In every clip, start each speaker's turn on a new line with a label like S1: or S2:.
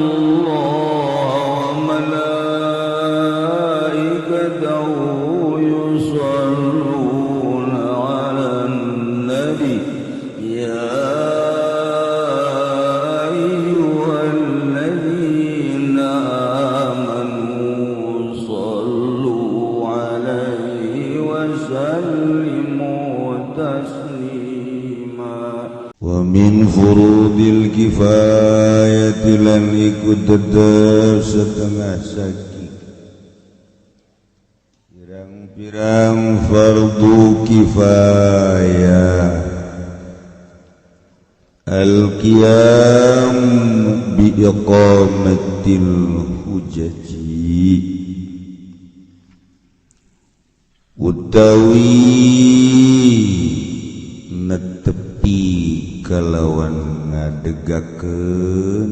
S1: Allah wa malaikatahu yusholluna 'alan nabi ya ayyuhalladzina amanu shallu 'alaihi wa sallimu taslima.
S2: Wa min furudil kifayati lan ikut tetep setengah saki pirang-pirang fardu kifayah al-qiyam bi iqamatil hujaji utawi netepi kalawan ngadegakeun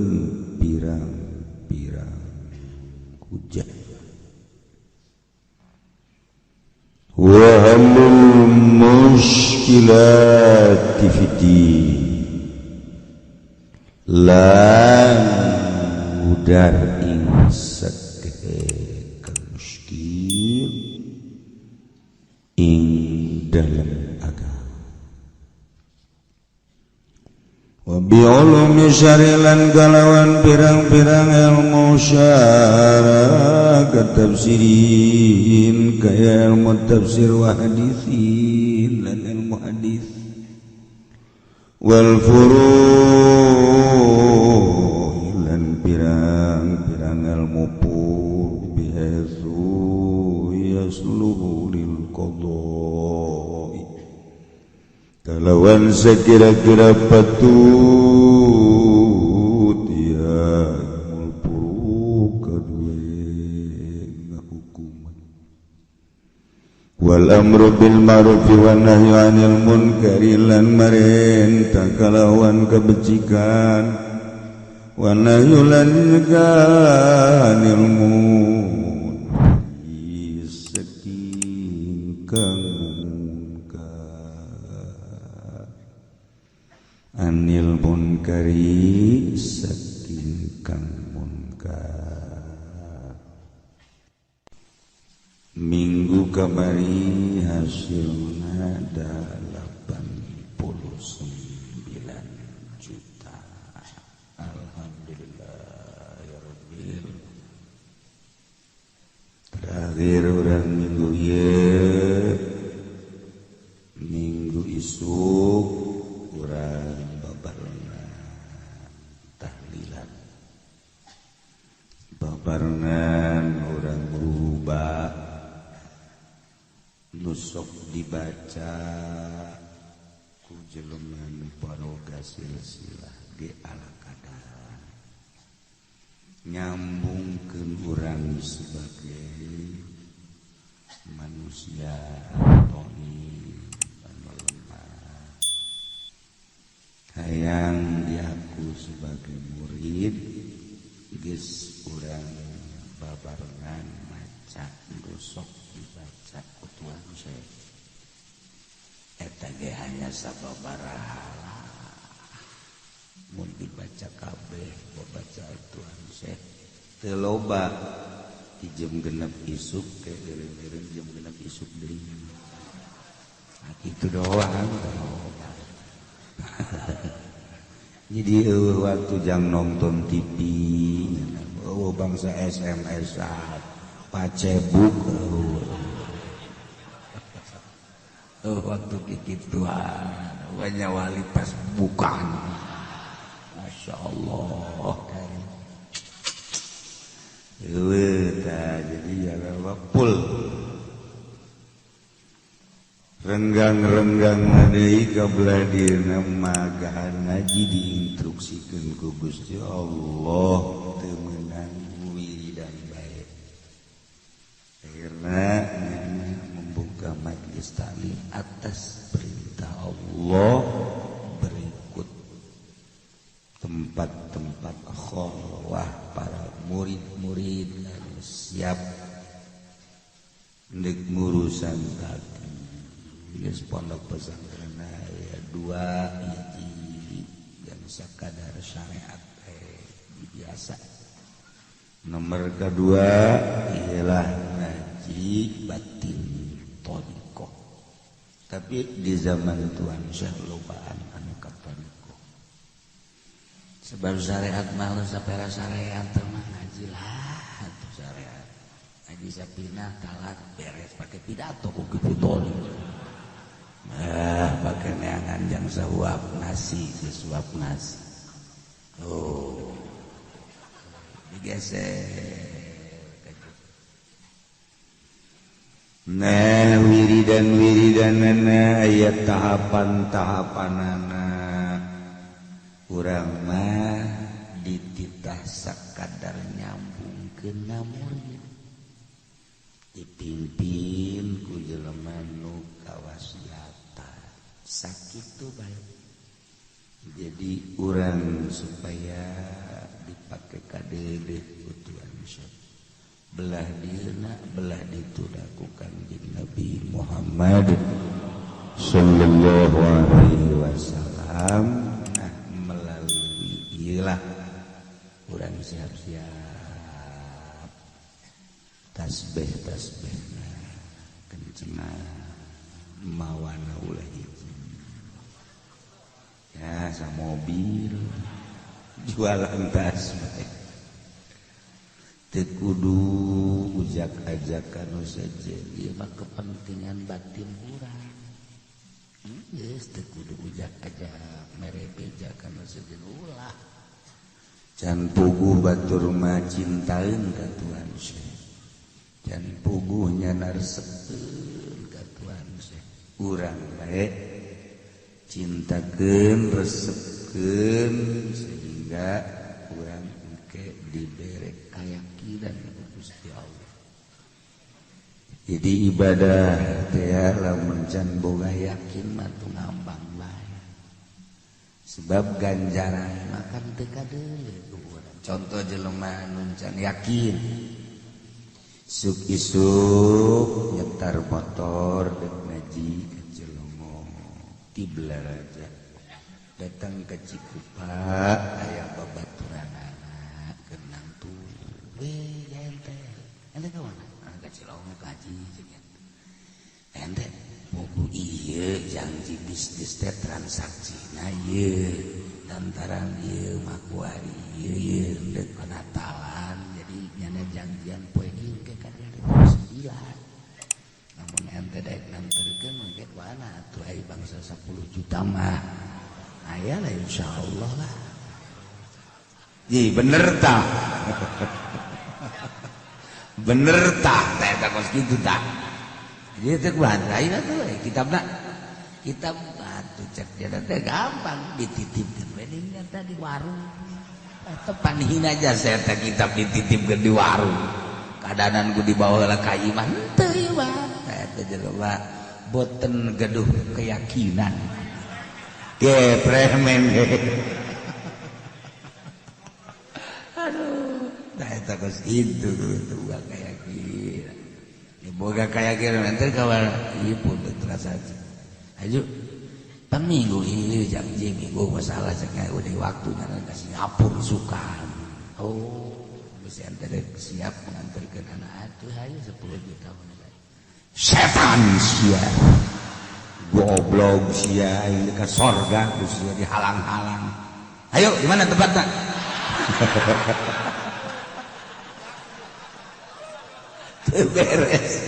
S2: pirang-pirang hujah wa halul mushkilati fid lan mudar ing sakehe kang muskil ing dalem agama wa bi ulumi syarilan kalawan pirang-pirang ilmu syara katafsirin kaya ilmu tafsir wa hadisin lan ilmu hadis wal furu' lan pirang-pirang ilmu bihaitsu yasluhu lil qada'i kalawan sekira-kira patut ya ilmu furu' kadue ngahukuman wal amru bil ma'ruf wan nahyu 'anil munkari lan marentah kalawan kebecikan wan nahyu lan 'anil munkari saking kang munkar anil munkari saking kang munkar. Minggu kamari hasilna 89 juta. Alhamdulillah ya rabbil. Terakhir urang minggu ieu, minggu isuk urang babarengan tahlilan, babarengan urang rubah nusok dibaca ku jelema paroga silsilah di ala kadar nyambungkeun urang sebagai manusia toni anu lemah hayang diaku sebagai murid geus urang babarengan maca nusok dibaca ku tuan saya eta ge hanya sababaraha mun dibaca kabeh baca tuan saya teu loba di jam genep isuk ke eureun-eureun jam genep isuk deui. Nah, kitu doang teu loba. Jadi eueuh waktu jang nonton TV eueuh bangsa SMS-an pacebuk eueuh waktu kikituan banyak wali pas bukan. Masya Allah jadi ya full renggang-renggang deui ka belah dieuna magahan ngaji diinstruksikeun ku Gusti Allah teu meunang wiridan bae. Akhirna membuka majlis taklim atas perintah Allah berikut tempat-tempat kholwah para murid-murid anu siap ndek ngurusan tadi. Geus pondok pesantren aya 2 hiji yang sakadar syariat biasa. Nomor kedua ialah ngaji batin thariqah. Tapi di zaman Tuan Syekh lobaan anu ka thariqah. Sebab syariat mah sapera syariat mah ngaji lah atuh syariat. Ngaji sapina talak beres pakai pidato ku kitu thariqah. Ah, pakai neangan jang sahuap nasi, sesuap nasi. Oh. Digeser. Nah, wiridan-wiridanana aya tahapan-tahapanana. Urang mah dititah sakadar nyambung ke murid. Dipimpin ku jelema nu kawasiatan. Sakitu bae. Jadi urang supaya dipakai kadede ku Tuhan Syekh. Belah dieuna belah ditu ku Kanjeng Nabi Muhammad sallallahu alaihi wasallam. Nah, melalui ieu lah urang siap-siap tasbih tasbihna kencengna mawana ulah hiji ya sa mobil jualan tasbih teu kudu ujak-ajakan nu sejen ieu mah kepentingan batin urang. Geus teu kudu ujak-ajak mere beja ka nu sejen ulah. Can puguh batur mah cintaeun ka Tuhan Syekh. Can puguh nyana resepeun ka Tuhan Syekh. Urang bae cintakeun resepkeun sehingga urang engke dibere keyakinan ku Gusti Allah. Jadi ibadah teh lamun can boga yakin mah teu ngambang bae. Sebab ganjaran mah kan teu kadeuleu ku urang. Contoh jelema anu can yakin isuk-isuk nyetar motor dek ngaji ke Cilongo ti Balaraja datang ke Cikupa aya babaturanana kenang tuh we ente ente ka mana ka Cilongo kaji jeung ente buku ieu janji bisnis teh transaksi na ieu lantaran ieu makuari ieu ieu deuk Natalan jadi nyana janjian poe ieu ke ka 9. Namun ente daek nanterkeun mah mana atuh ai bangsa 10 juta mah aya lah insyaallah lah. Ji bener tah. Bener tah teh eta kos kitu tah. Jadi teh kumaha ayeuna tuh kitabna. Kitab atuh cek dia teh gampang dititipkeun we teh di warung. Tepan hina aja saya teh kitab dititipkeun di warung. Kadanan ku dibawa lah ka imah henteu ieu mah. Eta jelema boten gaduh keyakinan. Ge premen ge. Aduh, nah eta kos kitu tuh boga keyakinan. Ya boga keyakinan ente kawan ieu pun teu terasa. Ayo pan minggu ieu janji minggu masalah cek udah waktunya ka Singapura sukan. Oh, geus ente siap nganterkeun anak atuh hayu 10 juta. Setan sia. Goblok sia ini ke sorga sia dihalang-halang. Ayo di mana tempatnya? Teu beres.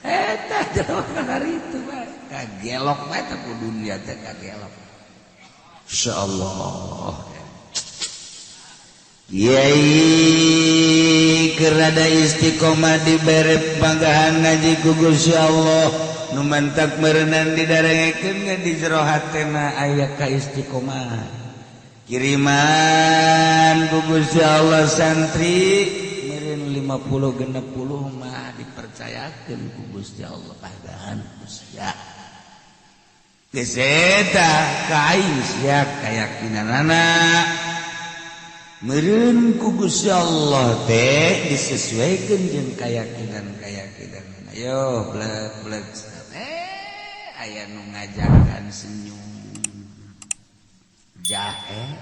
S2: Eta jelema kana itu bae. Kagelok bae teh ku dunia teh kagelok. Insyaallah. Kiai kerada istiqomah dibere panggahan ngaji ku Gusti Allah nu mantak meureunan didarengekeun ge di jero hatena aya ka istiqomah. Kiriman ku Gusti Allah santri meureun 50 60 mah dipercayakeun ku Gusti Allah panggahan sia. Geus eta ka aing sia kayakinanana. Meureun ku Gusti Allah teh disesuaikeun jeung keyakinan-keyakinan. Ayo blek-blek aya nu ngajakan senyum. Jahe.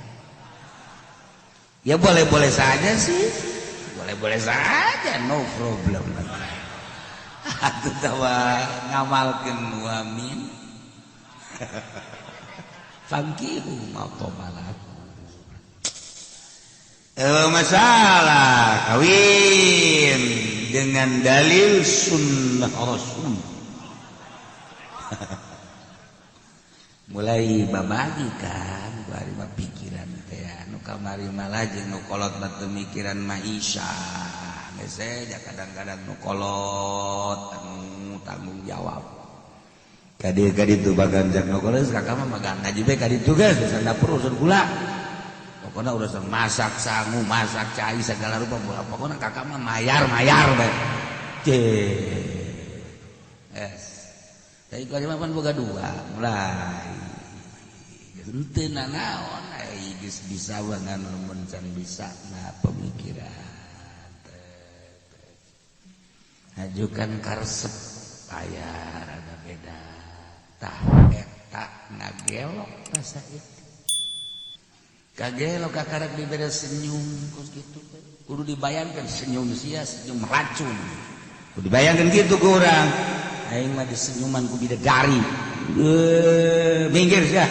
S2: Ya boleh-boleh saja sih. Boleh-boleh saja, no problem. Atuh tawa ngamalkeun wamin. Fankihu ma tobalak. Masalah kawin dengan dalil sunnah Rasul. Mulai babagi kan bari mah pikiran teh nu kamari malah jeung nu kolot mah teu mikiran maisha. Geus kadang-kadang nu kolot anu tanggung jawab. Ka dieu ka ditu bagan jang nu kolot kakak mah magang ngaji bae ka ditu geus urusan dapur urusan gula. Pokoknya urusan masak sangu, masak cai segala rupa, pokoknya kakak mah mayar-mayar bae. Yes. Tapi kalau mah pan boga dua, mulai. Henteu nanaon ai geus bisa wangan lamun can bisa nah pemikiran. Ngajukan karesep aya rada beda. Tah eta ngagelok rasa itu. Kagelok kakarek dibere senyum kos kitu kudu dibayangkan senyum sia senyum racun. Kudu dibayangkan kitu ku urang. Aing mah disenyuman ku bidadari. Minggir sia.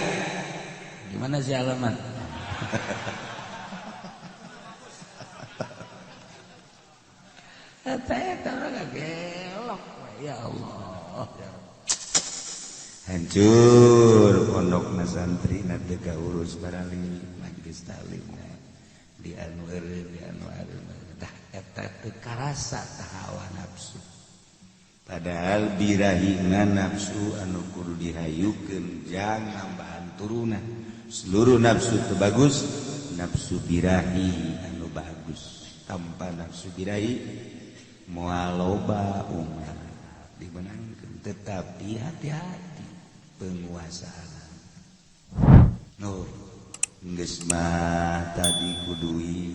S2: Gimana sih alamat? Eta eta urang kagelok ya Allah.
S1: Hancur pondokna santri na teu kaurus barali. Talimna di anu eureun di anu eureun tah eta teu karasa tah hawa nafsu padahal birahina nafsu anu kudu dihayukeun jang nambahan turunan seluruh nafsu teu bagus nafsu birahi anu bagus tanpa nafsu birahi moal loba umat dimenangkeun tetapi hati-hati penguasaan no geus mah tadi kudui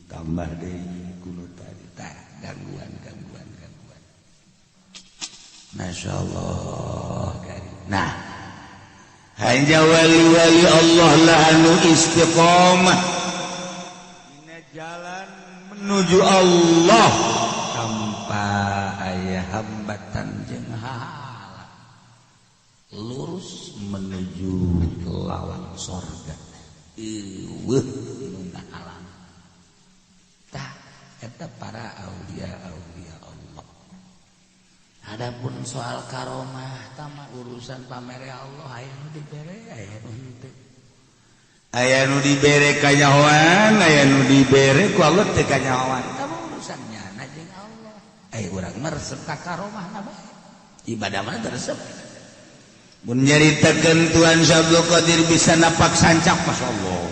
S1: tambah deui kuno tadi tah gangguan gangguan gangguan masyaallah karim. Nah hanya wali-wali Allah lah anu istiqomah dina jalan menuju Allah
S2: tanpa aya hambatan jeung halang lurus menuju lawang sorga. Eueuh nu ngahalang tah eta para aulia aulia Allah. Adapun soal karomah tah mah urusan pamere Allah aya nu dibere aya nu henteu.
S1: Aya nu dibere kanyahoan aya nu dibere ku Allah teu kanyahoan
S2: tah mah urusan nyana jeung Allah. Aya urang mah resep ka karomah na bae ibadah mah teu resep.
S1: Mun nyaritakeun Tuhan Syekh Abdul Qadir bisa napak sancak masyaallah.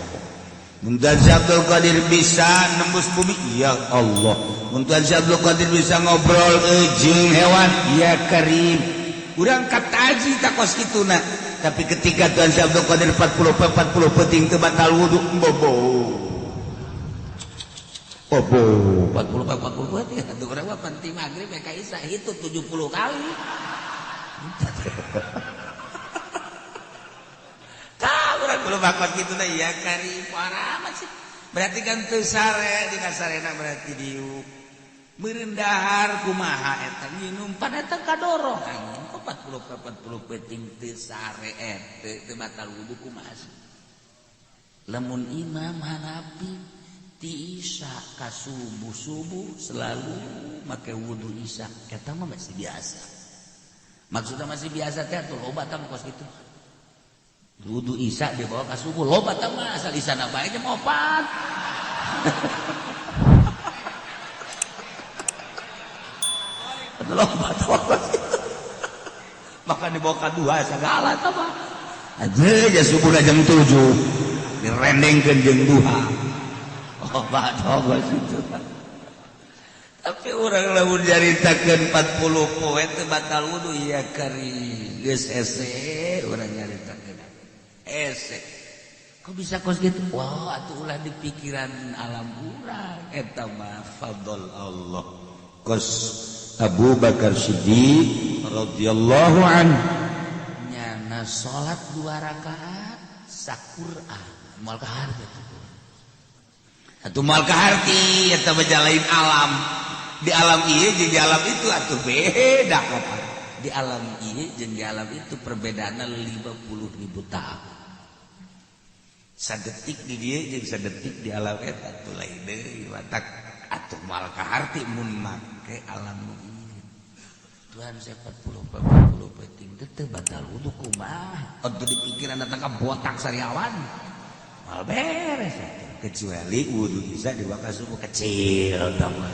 S1: Mun Tuhan Syekh Abdul Qadir bisa nembus bumi ya Allah. Mun Tuhan Syekh Abdul Qadir bisa ngobrol jeung hewan ya karim. Urang kataji takos kituna. Tapi ketika Tuhan Syekh Abdul Qadir 40 peuting teu batal wudu bobo. Bobo
S2: 40 40 peuting atuh urang mah penting magrib ka isya itu 70 kali. Urang bakot gitu nah ya kari parah sih. Berarti kan teu sare dina sarena berarti diuk. Meureun dahar kumaha eta nginum pan eta kadorong angin kok 40 peuting teu sare eta teu batal wudu kumaha sih. Lamun Imam Hanafi ti isya ka subuh-subuh selalu make wudu isya eta mah masih biasa. Maksudna masih biasa teh atuh loba tah kos kitu. Wudu isya dibawa ke subuh loba tah mah asal isya na bae jam 4. Loba tah maka dibawa ka dua segala tah mah.
S1: Aja subuh jam 7 direndengkeun jeung duha.
S2: Loba tah situ.
S1: Tapi urang lamun nyaritakeun 40 poe teu batal wudu ya kari geus hese urang nyaritakeun. Ese.
S2: Kok bisa kos gitu? Wah, atuh ulah di pikiran alam urang eta mah
S1: fadl Allah. Kos Abu Bakar Siddiq radhiyallahu anhu
S2: nyana salat 2 rakaat saQur'an moal kaharja.
S1: Atuh moal kaharti eta mah lain alam. Di alam ieu jeung di alam itu atuh beda kapan. Di alam ieu jeung di alam itu perbedaanna 50.000 tahun. Sadetik di dieu jeung sadetik di alam eta atuh lain deui watak atuh moal kaharti mun make alam nu ieu. Tuhan saya 40 penting teu batal wudu kumaha? Atuh di pikiran datang ka botak sariawan. Mal beres atuh. Kecuali wudu bisa di waktu subuh kecil tambah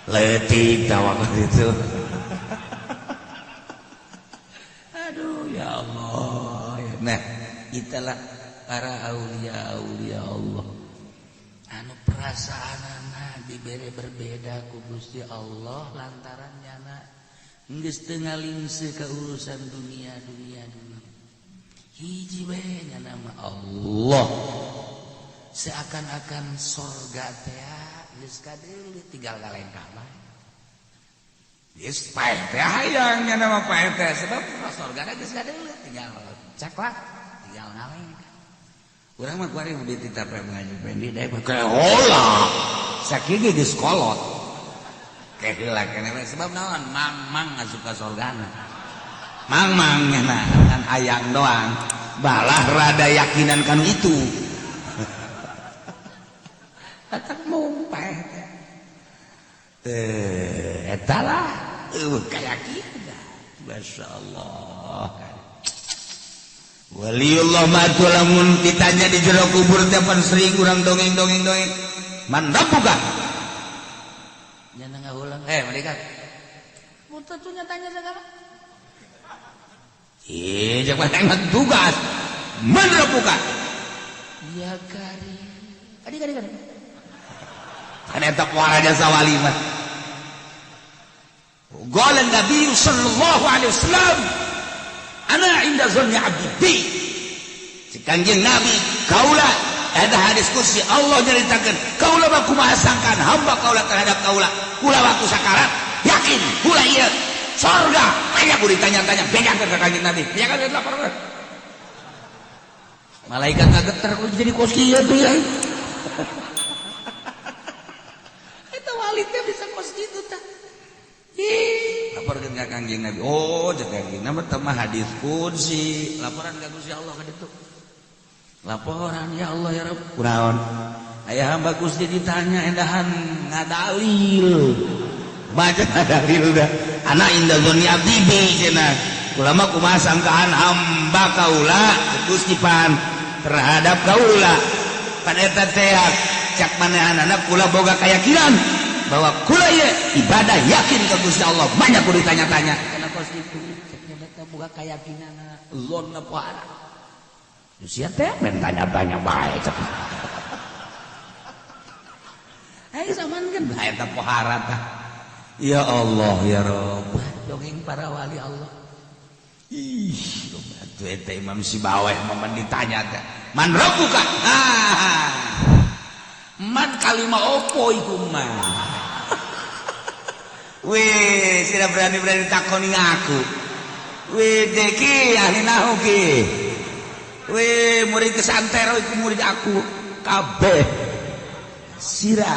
S1: letik tawakal itu. Aduh ya Allah. Nah, itulah para aulia-aulia Allah. Anu perasaanana dibere berbeda ku Gusti Allah lantaran nyana geus teu ngalingse ka urusan dunia dunia dunia. Hiji we nyana mah Allah. Seakan-akan sorga teh geus kadeuleu tinggal ngalengkah bae. Geus paeh teh hayang nya mah paeh teh sebab sorga geus kadeuleu tinggal caklat tinggal ngalengkah. Urang mah kuari mun dititah paeh ngaji pendi deui mah heula. Sakieu geus kolot. Keheula keneh sebab naon mang-mang asup ka sorgana. Mang-mang nya kan hayang doang. Balah rada yakinan kanu itu. Atak mung paeh teh. Teh eta lah eueuh kayakinan. Masyaallah. Waliullah ma lamun ditanya di jero kubur teh pan sering urang dongeng-dongeng dongeng. Man rabbuka? Nya ngahulang malaikat. Mun teu tanya sagala. Ih, jeung mah tugas. Man rabbuka? Ya kari. Kadi kadi. Kan eta puara jasa wali mah. Qala Nabi sallallahu alaihi wasallam, ana inda zanni abdi bi. Kanjeng Nabi kaula ada hadis kursi Allah nyaritakeun, kaula mah kumaha sangkaan hamba kaula terhadap kaula. Kula waktu sakarat yakin kula ieu sorga. Aya kudu ditanya-tanya bejakeun ka Kanjeng Nabi. Bejakeun laporkeun. Malaikat ngageter kudu jadi kos kieu tuh ya. Walitnya bisa kos gitu tah. Ih, laporkeun ka Kangjeng Nabi. Oh, cek Kangjeng Nabi teh mah hadis qudsi. Laporan ka Gusti Allah ka ditu. Laporan ya Allah ya Rabb. Kunaon? Aya hamba Gusti ditanya endahan ngadalil. Baca ngadalil dah. Ana inda dzanni abdi bi cenah. Ulama kumaha sangkaan hamba kaula Gusti pan terhadap kaula. Pan eta teh cak manehanana kula boga keyakinan bahwa kula ieu ibadah yakin ke Gusti Allah banyak kudu ditanya-tanya kenapa kitu cek eta boga keyakinanna zonna pohara sia teh men tanya-tanya bae cek ayo samankeun bae eta pohara tah ya Allah ya Rabb dongeng para wali Allah ih atuh eta Imam Sibaweh momen ditanya teh man rabbuka man kalima opo iku mah. Wih, tidak berani-berani takoni aku. Wih, deki ahli nahu ki. Wih, murid kesantero iku murid aku kabeh. Sira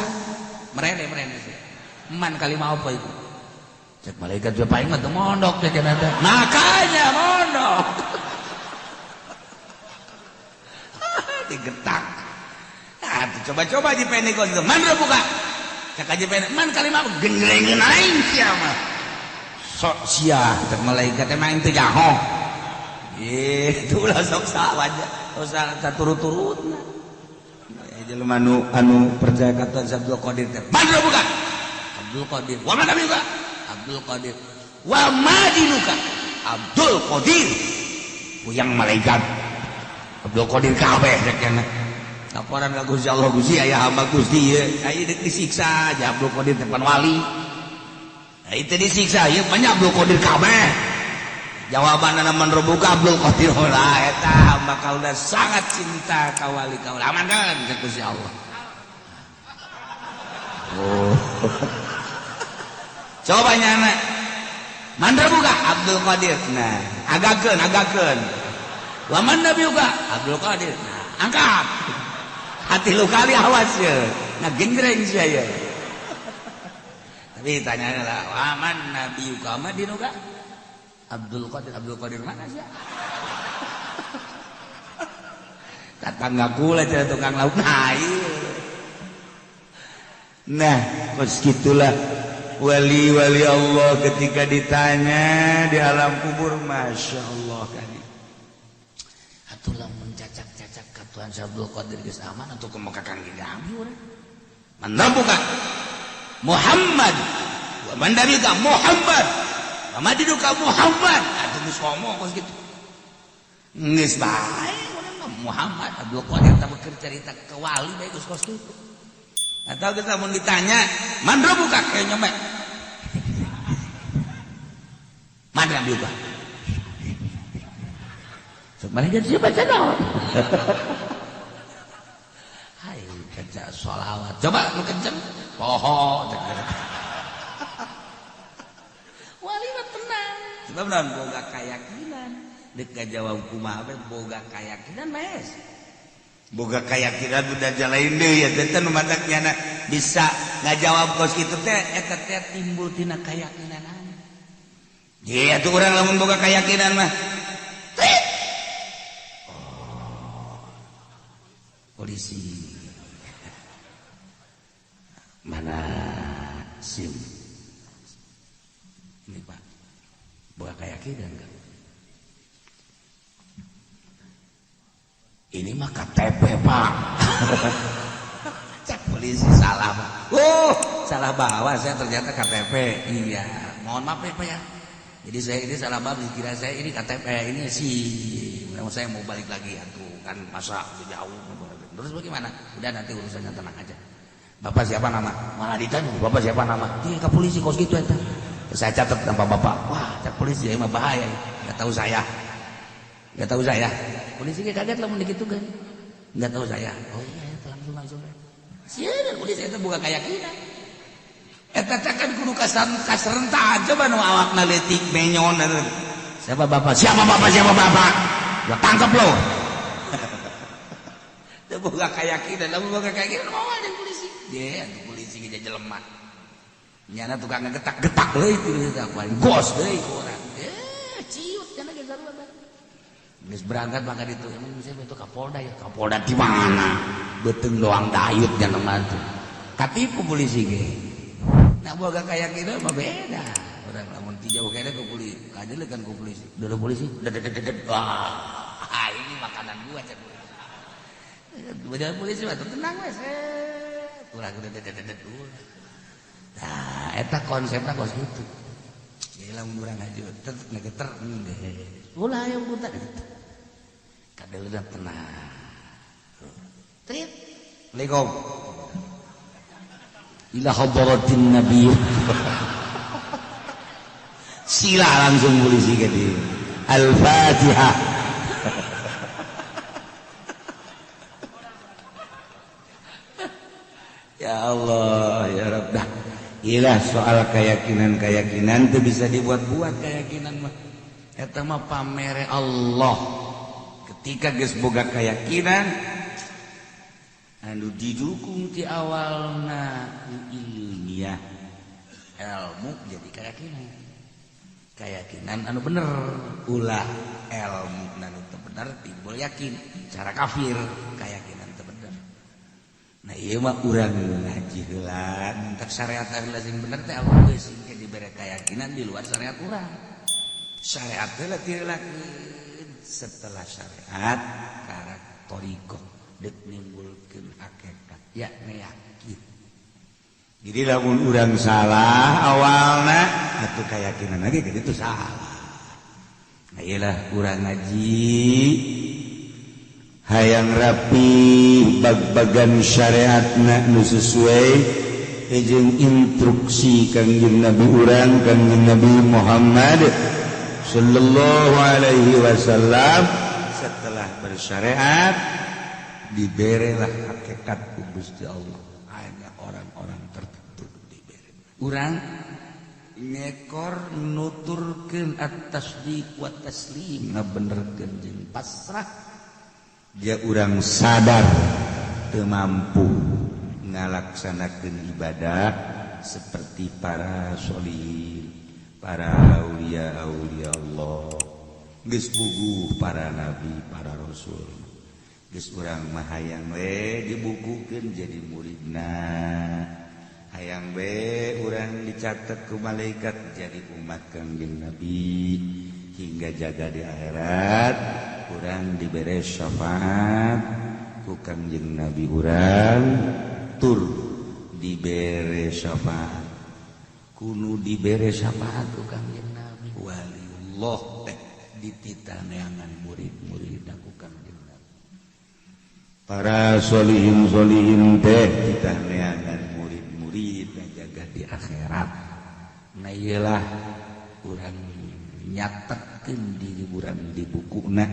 S1: merene sih. Man kalima opo iku. Cek malaikat juga paling mah teu mondok cek eta. Makanya mondok. Digetak. Ah, coba-coba di pendek itu. Man buka. Cek aja pendek. Man kalima gengrengeun aing sia mah. Sok sia cek malaikat emang teu jaho. Itulah sok sawaja. Usah turut-turutna. Jelema anu percaya ka Tuhan Abdul Qadir teh. Man buka. Abdul Qadir. Wa man buka? Abdul Qadir. Wa madinuka? Abdul Qadir. Puyang malaikat. Abdul Qadir kabeh cek cenah. Laporan ka Gusti Allah Gusti aya hamba Gusti ieu aya deuk disiksa aja Abdul Qadir teh pan wali. Nah, itu disiksa ieu banyak Abdul Qadir kabeh. Jawabanna man rebuka Abdul Qadir lah eta hamba kaula sangat cinta ka wali kaula. Aman kan ka Gusti Allah. Oh. Coba nyana. Man rebuka Abdul Qadir. Nah, agakeun. Wa man nabiuka Abdul Qadir. Nah, angkat. Hati lu kali awas ya. Ngagenjreng sia ya. Tapi tanya lah, aman Nabi Ukama dinuka? Abdul Qadir, Abdul Qadir mana sih? Tetangga kula cenah tukang lauk. Nah, iya. Nah, kos gitulah wali-wali Allah ketika ditanya di alam kubur, masya Allah kali. Atuh lamun cacak-cacak ka Tuhan Abdul Qadir geus aman atuh kumaha Kang Gidami urang. Man rabbuka Muhammad wa man nabiyuka Muhammad wa madinuka Muhammad. Atuh geus ngomong kos kitu. Geus bae urang mah Muhammad Abdul Qadir tah keur carita ke wali bae geus kos kitu. Atau kita mau ditanya, man rabbuka kayak nyomek. Man rabbuka. Sok mana jadi baca naon? Hai, baca sholawat. Coba nu kenceng. Poho. Wali mah tenang. Sebab naon boga keyakinan. Deuk ngajawab kumaha we boga keyakinan mes. Boga keyakinan udah jalain deui ya teh nu matak nyana bisa ngajawab kos kitu teh eta teh timbul tina keyakinan. Ye atuh urang lamun boga keyakinan mah. Oh. Polisi. Mana SIM? Ini Pak. Boga keyakinan kan? Ini mah KTP Pak. Cek polisi salah Pak. Oh, salah bawa saya ternyata KTP. Iya, mohon maaf ya Pak ya. Jadi saya ini salah bawa, dikira saya ini KTP, ini sih. Saya mau balik lagi atuh kan masa jauh. Terus bagaimana? Udah nanti urusannya tenang aja. Bapak siapa nama? Malah ditanya, Bapak siapa nama? Iya, ke polisi kos gitu eta. Saya catat nama Bapak. Wah, cek polisi ya mah bahaya. Enggak tahu saya. Enggak tahu saya. Polisi kaget lamun dikitukeun. Enggak tahu saya. Oh iya, langsung langsung. Sieun polisi eta boga keyakinan. Eta teh kan kudu kaserentak coba nu awakna leutik menyon. Siapa bapak? Siapa bapak? Siapa bapak? Gua tangkap lo. Teu boga keyakinan, lamun boga keyakinan moal jeung polisi. Ye, atuh polisi ge jelema. Nyana tukang ngegetak-getak leuy teu gos deui ku urang. Ciut cenah ge sarua. Geus berangkat maka itu emang misalnya itu Kapolda ya, Kapolda di mana? Beuteung doang dayut nya mah tuh. Katipu polisi ge. Nah boga keyakinan mah beda. Urang lamun ti jauh kene ku polisi, kajeuleukan ku polisi. Dulu polisi, wah, ini makanan gua cek polisi. Beda polisi mah tenang we. Urang Nah, eta konsepna kos kitu. Jadi lamun urang haju tetep ngegeter geus. Ulah aya buta gitu. Kadeuleuh tenang. Trit. Assalamualaikum. Ila hadratin nabi. Sila langsung polisi ke dia. Al-Fatihah. Ya Allah, ya Rabb. Dah. Ilah soal keyakinan-keyakinan itu bisa dibuat-buat keyakinan mah. Eta mah pamere Allah. Ketika geus boga keyakinan anu didukung ti awalna ilmiah. Ilmu jadi keyakinan. Keyakinan anu bener, ulah ilmu anu teu bener timbul yakin. Cara kafir keyakinan teu bener. Nah ieu mah urang ngaji heula, entak syariat heula sing bener teh Allah geus sing dibere keyakinan di luar syariat urang. Syariat heula diheulakeun, setelah syariat karak thariqah deuk nimbulkeun hakikat ya yakin. Jadi lamun urang salah awalna atuh keyakinan lagi kitu salah. Nah ieu lah urang ngaji hayang rapi bag-bagan syariatna nu sesuai jeung instruksi Kangjeng Nabi urang Kangjeng Nabi Muhammad sallallahu alaihi wasallam. Setelah bersyariat diberelah hakikat ku Gusti Allah, hanya orang-orang tertentu dibere. Urang ngekor nuturkeun at-tasdiq wa taslim, ngabenerkeun jeung pasrah. Dia urang sadar teu mampu ngalaksanakeun ibadah seperti para sholihin, para aulia aulia Allah. Geus puguh para nabi, para rasul. Geus urang mah hayang we dibukukeun jadi muridna. Hayang we urang dicatat ku malaikat jadi umat Kangjeng Nabi hingga jaga di akhirat urang dibere syafaat ku Kangjeng Nabi urang tur dibere syafaat kunu dibere syafaat ku Kangjeng Nabi waliullah teh dititaneangan murid-murid ku Kangjeng Nabi para sholihin sholihin teh dititaneangan murid-murid jaga di akhirat. Nah iyalah urang nyatetkeun diri urang di bukuna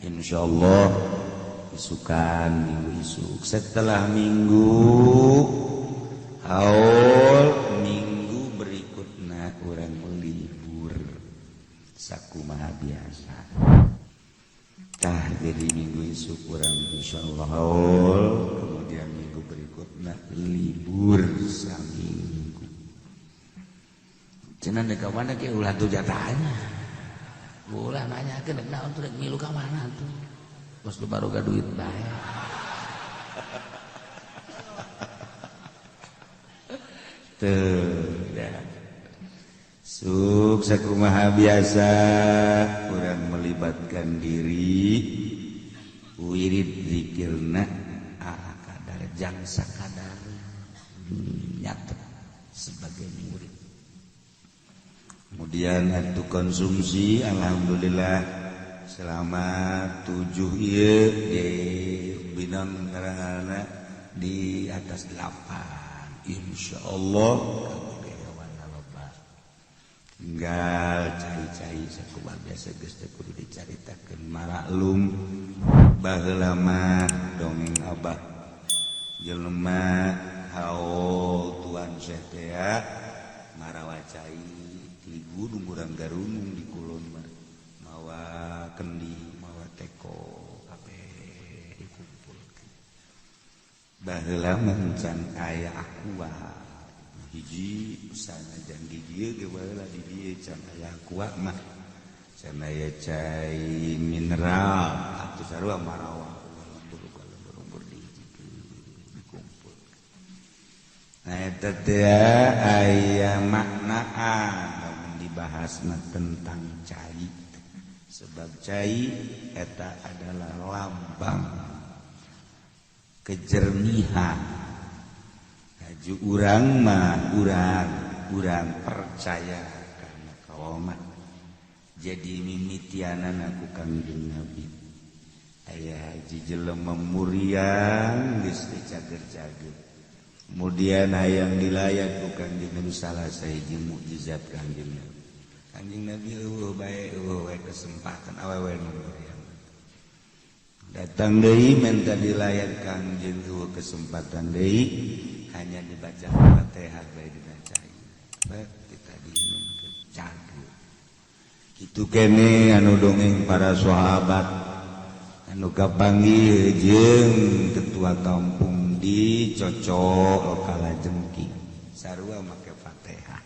S1: insyaallah isukan minggu isuk setelah minggu haul minggu berikutna urang libur sakumaha biasa. Tah jadi minggu isuk urang insyaallah haul, kemudian minggu berikutna libur saminggu.
S2: Cenah dek ka mana ke ulah tuh jatahnya. Ulah nanyakeun dek naon tuh dek milu ka mana tuh. Bos lu baru ga duit bae.
S1: Tuh ya. Suk sakumaha biasa urang melibatkan diri wirid zikirna ala kadar jang sakadar nyatet sebagai murid. Kemudian atuh konsumsi alhamdulillah selama 7 ieu di Binang ngaranna di atas 8 insyaallah tinggal cai-cai sakumaha biasa geus teh kudu dicaritakeun maraklum baheula mah dongeng abah jelema haul tuan Syekh teh marawa cai di gunung urang garunung di kulon mah mawa kendi mawa teko kabeh dikumpulkeun baheula mah can aya aqua hiji sanajan di dieu ge baheula di dieu can aya aqua mah can aya cai mineral atuh sarua marawa lembur dikumpul. Nah eta teh aya maknaan lamun dibahasna tentang cai sebab cai eta adalah lambang kejernihan. Haju urang mah urang percaya karena kaomah jadi mimitianan aku Kangjeng Nabi aya haji jelema muriang geus teu cager-cager kemudian hayang dilayat ku Kangjeng Nabi salah sahiji mukjizat Kangjeng Nabi. Kangjeng Nabi eueuh bae eueuh we kesempatan awewe nu muriang datang deui menta dilayat Kangjeng eueuh kesempatan deui hanya dibaca Fatihah bae dina cai bae kita diinumkeun cager kitu kene anu dongeng para sahabat anu kapanggih jeung ketua kampung di cocok kalajengking sarua make Fatihah.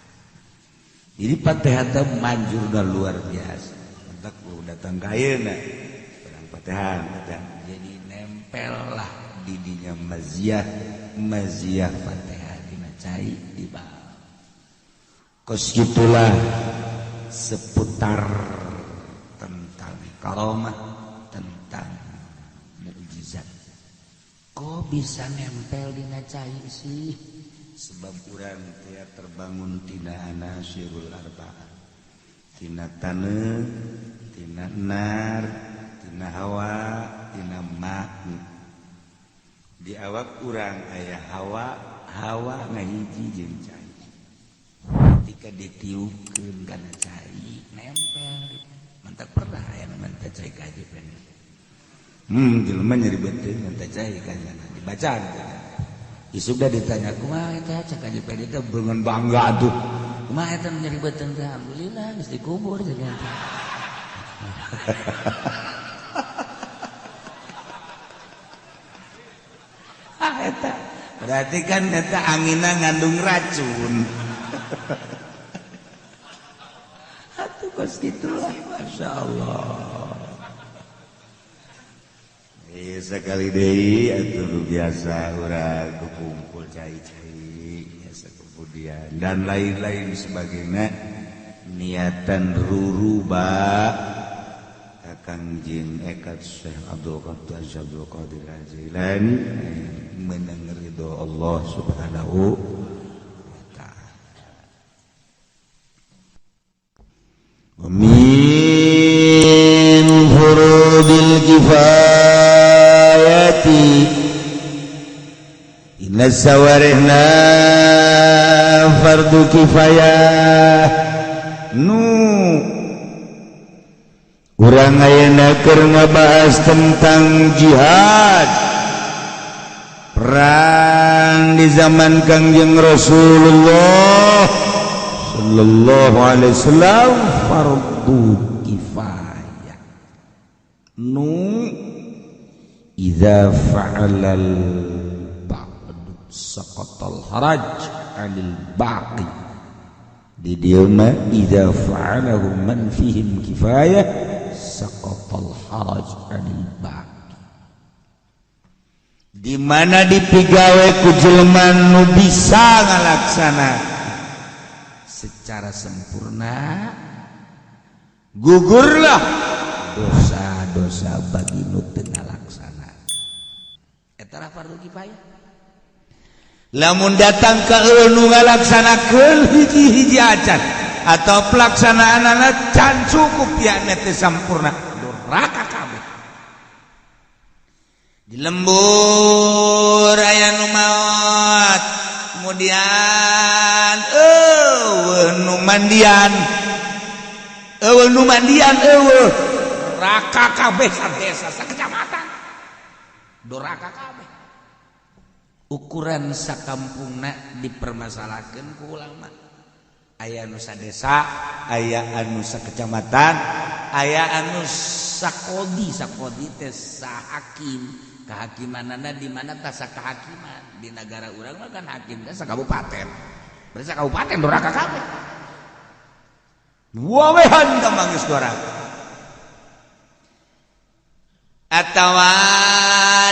S1: Jadi Fatihah teh manjurna luar biasa. Entak lu datang ka ayeuna urang Fatihah jadi nempel lah didinya maziah maziah Fatihah dina cai di bawah. Kos gitulah seputar tentang karomah, tentang mukjizat. Kok bisa nempel dina cai sih? Sebab urang teh terbangun tina anasirul arba'ah. Tina taneuh, tina nar, tina hawa, tina ma. Di awak urang aya hawa, hawa ngahiji jeung cai. Ketika ditiupkeun kana cai nempel. Mantak pernah aya nu menta cai ka haji pengen. Jelema nyeri beuteung menta cai ka nyana dibacaan. Isuk dah ditanya kumaha eta cak haji pengen teh beungeun bangga atuh. Kumaha eta nyeri beuteung teh alhamdulillah geus dikubur jeung eta. Berarti kan eta anginna ngandung racun. Atuh kos kitu lah, Masya Allah. Iya sekali deui atuh biasa urang kumpul cai-cai biasa kemudian dan lain-lain sebagainya niatan ruruba Kakang Jin Ekat Syekh Abdul Qadir Abdul Qadir Al-Jailani menang ridho Allah Subhanahu wa ta'ala. Min furudil kifayati inna sawarihna fardu kifayah nu urang ayeuna keur ngabahas tentang jihad perang di zaman Kangjeng Rasulullah sallallahu alaihi wasallam fardu kifayah nu idza fa'alal ba'du saqatal haraj 'anil baqi di dieu mah idza fa'alahu man fihim kifayah saqatal haraj 'anil baqi di mana dipigawe ku jelema nu bisa ngalaksana secara sempurna gugurlah dosa-dosa bagi nu teu ngalaksana. Eta lah fardu kifayah. Lamun datang ka nu ngalaksanakeun hiji-hiji acan atau pelaksanaanana can cukup ya teu sampurna, doraka kabeh. Di lembur aya nu maot, kemudian eueuh nu mandian, eueuh nu mandian, eueuh raka kabeh sadesa sakecamatan, doraka kabeh. Ukuran sakampungna dipermasalahkeun ku ulama. Aya anu sadesa, aya anu sakecamatan, aya anu sakodi. Sakodi teh sahakim. Kehakimanana di mana tah sakahakiman? Di negara urang mah kan hakim teh sakabupaten. Berarti sakabupaten doraka kabeh. Wawehan gampang geus doraka. Atawa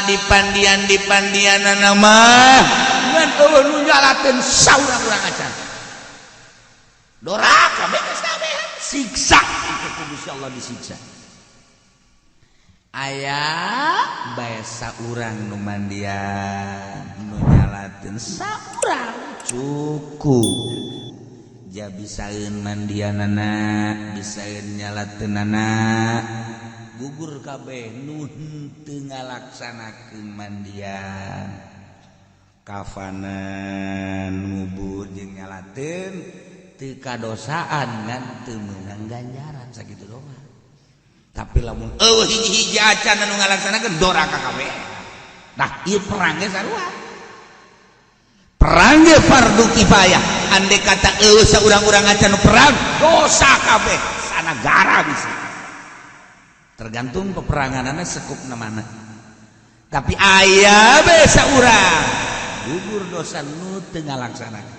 S1: di pandian-dipandianana mah ngan eueuh nu nyalakeun saurang-urang acan. Doraka geus kabeh siksa itu ku Gusti Allah disiksa. Aya bae saurang nu mandian, nu nyalateun saurang cukup. Ja bisaeun mandianana, bisaeun nyalateunana, gugur kabeh nu henteu ngalaksanakeun mandian. Kafanan ngubur jeung nyalateun teu kadosaan ngan teu meunang ganjaran sakitu doang. Tapi lamun eueuh hiji-hiji acan anu ngalaksanakeun doraka kabeh. Tah ieu perang ge sarua. Perang ge fardu kifayah. Andai kata eueuh saurang-urang acan perang, dosa kabeh sanagara bisa. Tergantung peperanganana sekupna mana. Tapi aya bae saurang gugur dosa nu teu ngalaksanakeun.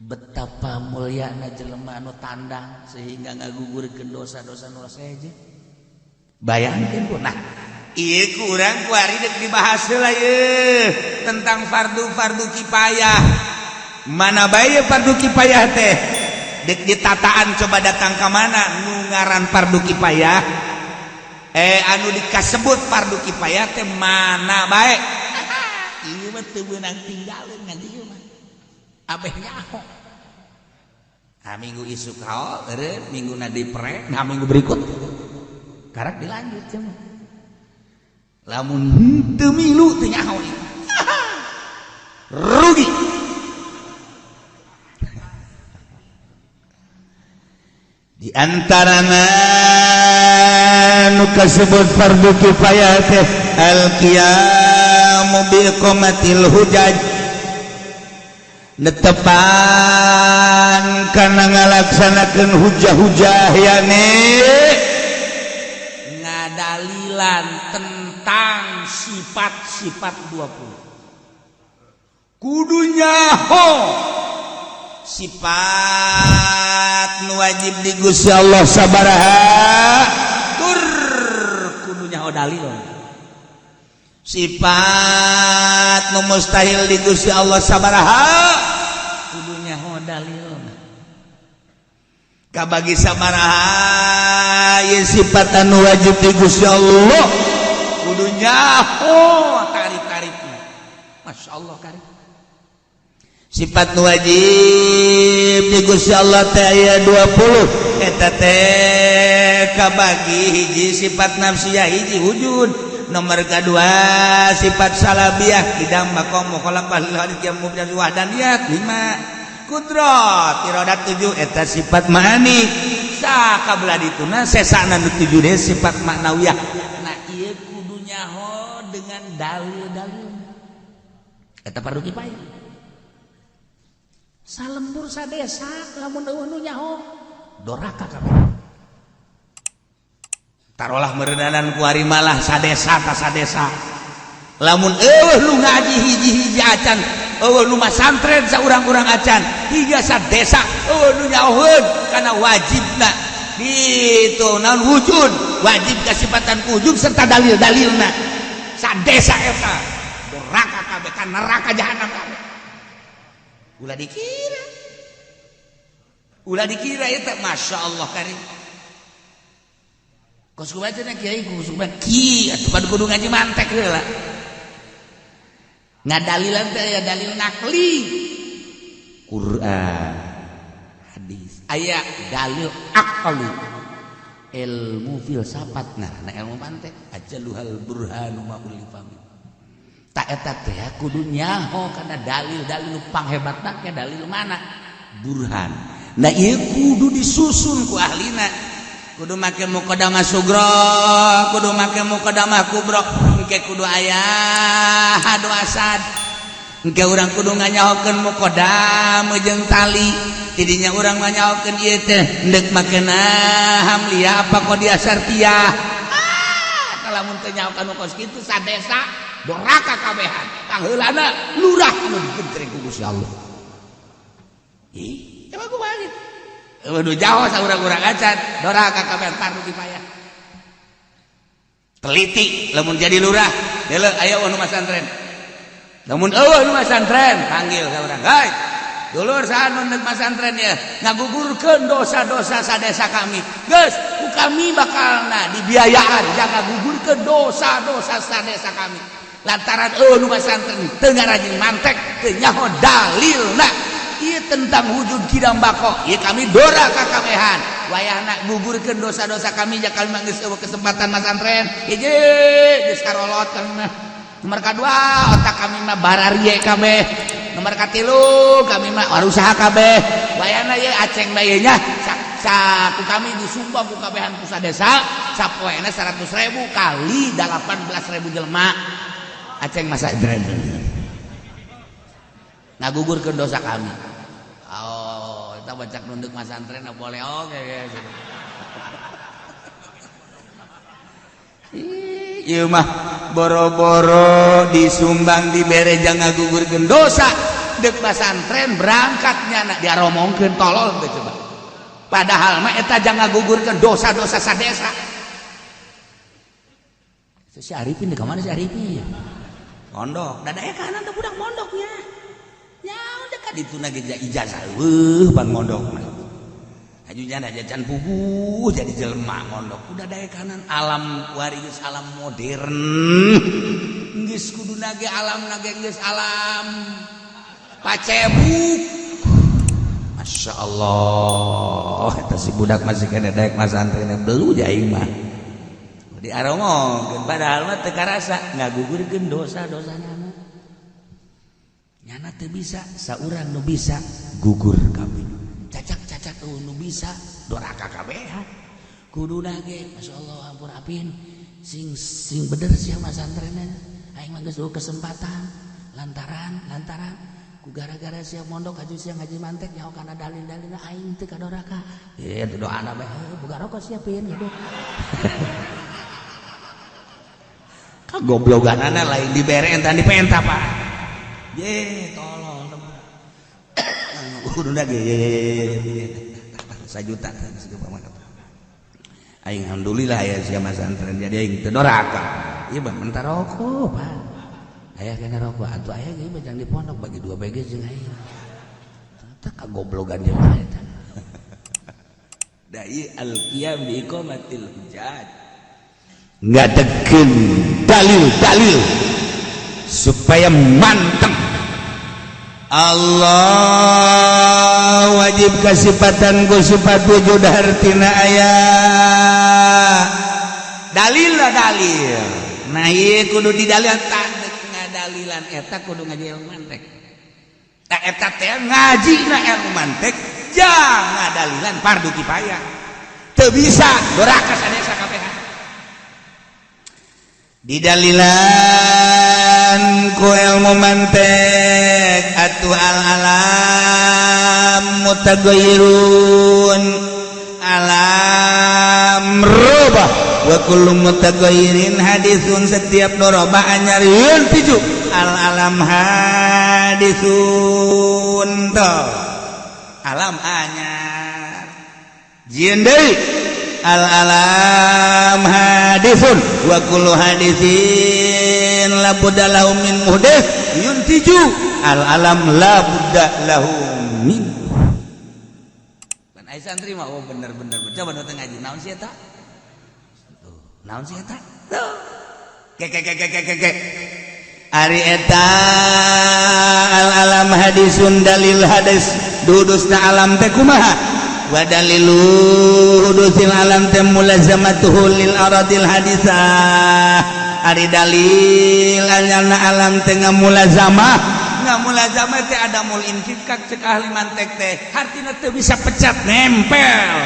S1: Betapa mulyana jelema anu tandang sehingga ngagugurkeun dosa-dosa nu seje. Bayangkeun ku. Nah, ieu ku urang kuari deuk dibahas heula ieu tentang fardu-fardu kifayah. Mana bae fardu kifayah teh? Deuk ditataan coba datang ka mana nu ngaran fardu kifayah? Anu dikasebut fardu kifayah teh mana bae? Ieu mah teu meunang tinggalin ngan ieu mah. Abeh nyaho. Nah, minggu isuk haol, eureun minggu na dipre, nah minggu berikut karak dilanjut cenah. Lamun henteu milu teu nyaho ieu. Rugi. Di antarana nu kasebut fardu kifayah teh al-qiyamu bi iqamatil hujaj, netepan kana ngalaksanakeun hujah-hujah yani ngadalilan tentang sifat-sifat 20. Kudu nyaho sifat nu wajib di Gusti Allah sabaraha, tur kudu nyaho dalil. Sifat nu mustahil di Gusti Allah sabaraha, kudu nyaho dalil. Kabagi sabaraha ye sifat anu wajib di Gusti Allah, kudu nyaho tarif-tarifna. Masya Allah karim. Sifat nu wajib di Gusti Allah teh aya 20. Eta teh kabagi hiji sifat nafsiyah, hiji wujud, nomor kedua sifat salabiah, kidam, maqam, mukhalafah lil hadits, yang mubtadi, wahdaniyat lima, kudrat, iradat tujuh, eta sifat ma'ani. Sakabelah dituna sesana nu tujuh deh sifat maknawiyah. Nah, ieu kudu nyaho dengan dalil-dalil. Eta fardu kifayah. Salembur sadesa lamun euweuh nu nyaho, doraka kabeh. Tarolah meureunanan kuari malah sadesa ta sadesa, lamun euweuh nu ngaji hiji-hiji acan, euweuh nu masantren saurang-urang acan, hingga sadesa euweuh nu nyahoeun kana wajibna itu naon, wujud, wajib kasifatan wujud serta dalil-dalilna, sadesa eta doraka kabeh, ka neraka jahanam kabeh. Ulah dikira, ulah dikira eta. Masya Allah karim. Kos kumaha cenah kiai, kos kumaha ki atuh pada kudu ngaji mantek heula. Ngadalilan teh aya dalil nakli, Quran, hadis, aya dalil akali, ilmu filsafat. Nah, ilmu mantek ajaluhal burhanu ma ulifa min. Tak eta teh kudu nyaho kana dalil-dalil panghebatna ke dalil mana, burhan. Nah, ieu kudu disusun ku ahlina, kudu make muqaddamah sugro, kudu make muqaddamah kubro, engke kudu aya hadu asad, engke urang kudu nganyahokeun muqaddam jeung tali. Tidinya urang nganyahokeun ieu teh endek makena hamliah apa qodiyah sartiyah. Ah, lamun teu nyaho kanu kos kitu, sadesa doraka kabehan. Pangheulana lurah anu digentreng ku Gusti Allah. Ih, coba kumaha gitu. Waduh, jauh saurang-urang acan, doraka kabehan, fardu kifayah. Teliti lamun jadi lurah, deuleu aya nu masantren. Lamun euweuh nu masantren, panggil saurang. Hei, dulur, saha nu ndek masantren ya, ngagugurkeun dosa-dosa sadesa kami. Geus, ku kami bakalna dibiayaan jangan gugurkeun dosa-dosa sadesa kami. Lantaran euweuh nu masantren, teu ngarajin mantek, teu nyaho dalilna. Ieu tentang wujud kidam bako, ieu kami dora kakabehan. Wayahna gugurkeun dosa-dosa kami, ja kami mah geus euweuh kesempatan masantren. Hiji, geus karolot kami mah. Nomor kadua, otak kami mah bararie kabeh. Nomor katilu, kami mah usaha kabeh. Wayahna ieu aceng bae nya ku kami disumbang ku kabehan ku sadesa sapoena 100.000 kali 18.000 jelema. Aceng masa ngagugurkeun dosa kami. Oh, kita baca nunduk masantren boleh, oke okay. Ieu mah boro-boro disumbang dibere jangan ngagugurkeun dosa, dek pasantren berangkatnya nak diaromongkeun, tolol teh coba. Padahal mah eta jangan ngagugurkeun dosa-dosa sadesa. Si Arifin di mana, si Arifin? Mondok, dada kanan teh budak mondoknya. Ya udah kan itu lagi ijazah eueuh pan mondok mah. Ajunya ada jajan puguh jadi jelema mondok. Udah daya kanan alam kuari geus alam modern. Geus kudu nage alam nage geus alam pacebuk. Masya Allah, eta si budak masih kena daek masantren belu aing mah. Diaromongkeun padahal mah teu karasa ngagugurkeun dosa-dosa nyana. Nyana teu bisa, saurang nu bisa gugur kabeh. Cacak-cacak nu bisa doraka kabehan. Kuduna ge masyaallah ampun apin sing sing bener sia masantrenna. Aing mah geus kesempatan lantaran lantaran ku gara-gara sia mondok aju sia ngaji mantek nyaho kana dalil-dalilna aing teu kadoraka. Ieu doana bae boga rokok siapin gitu. Kagobloganana lain dibere entan dipenta, Pak. Ye tolol. Udah ge sajuta aing, alhamdulillah ya sia masantren, jadi aing teu doraka. Ieu mah mentah rokok, Pak. Aya kena rokok atuh, aya ge jangan di pondok bagi dua BG jeung aing. Tah, kagoblogan jeung eta. Da ieu al-qiyam bi iqamatil hujjat. Ngadekeun dalil-dalil supaya mantep. Allah wajib kasipatan ku sifat wujud, hartina aya dalil lah, dalil. Nah, ieu kudu didalil, tak ngadalilan eta kudu ngaji ilmu mantek. Tah, eta teh ngaji na ilmu mantek jang ngadalilan fardu kifayah. Teu bisa doraka sadesa kabehan. Didalilan ku ilmu mantek atuh, al alam mutaghayyirun, alam rubah, wa kullu mutaghayyirin hadithun, setiap nu robah anyar, yuntiju al alam hadithun. Tuh, alam anyar. Jieun deui, al alam hadithun wa kullu hadithin la budda lahu min muhdits, yuntiju al alam la budda lahu min. Pan ai santri mah, oh bener bener. Coba nu teu ngaji, naon sih eta? Tuh, naon sih eta? Tuh, ke ke ke ke ke ke. Ari eta al alam hadisun, dalil hadis dudusna alam teh kumaha? Wa dalilu hudusil alam teh mulazamatuhu lil aradil hadisah. Ari dalil anyarna alam teh ngamulazamah. Ngamulazamah teh adamul infikak cek ahli mantek teh, hartina teu bisa pecat, nempel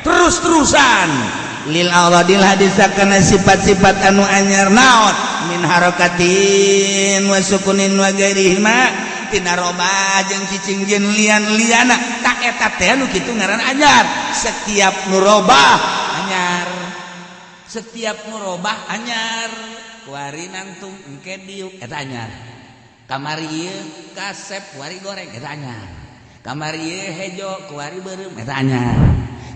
S1: terus-terusan lil aradil hadisah kana sifat-sifat anu anyar. Naon? Min harakatin wa sukunin wa gairihima, tina robah jeung cicing jeung lian-liana. Tak eta teh nu kitu ngaran anyar. Setiap nu robah anyar, setiap nu robah anyar. Kuari nangtung, engke diuk, eta anyar. Kamari ieu kasep, kuari goreng, eta anyar. Kamari ieu hejo, kuari beureum, eta anyar.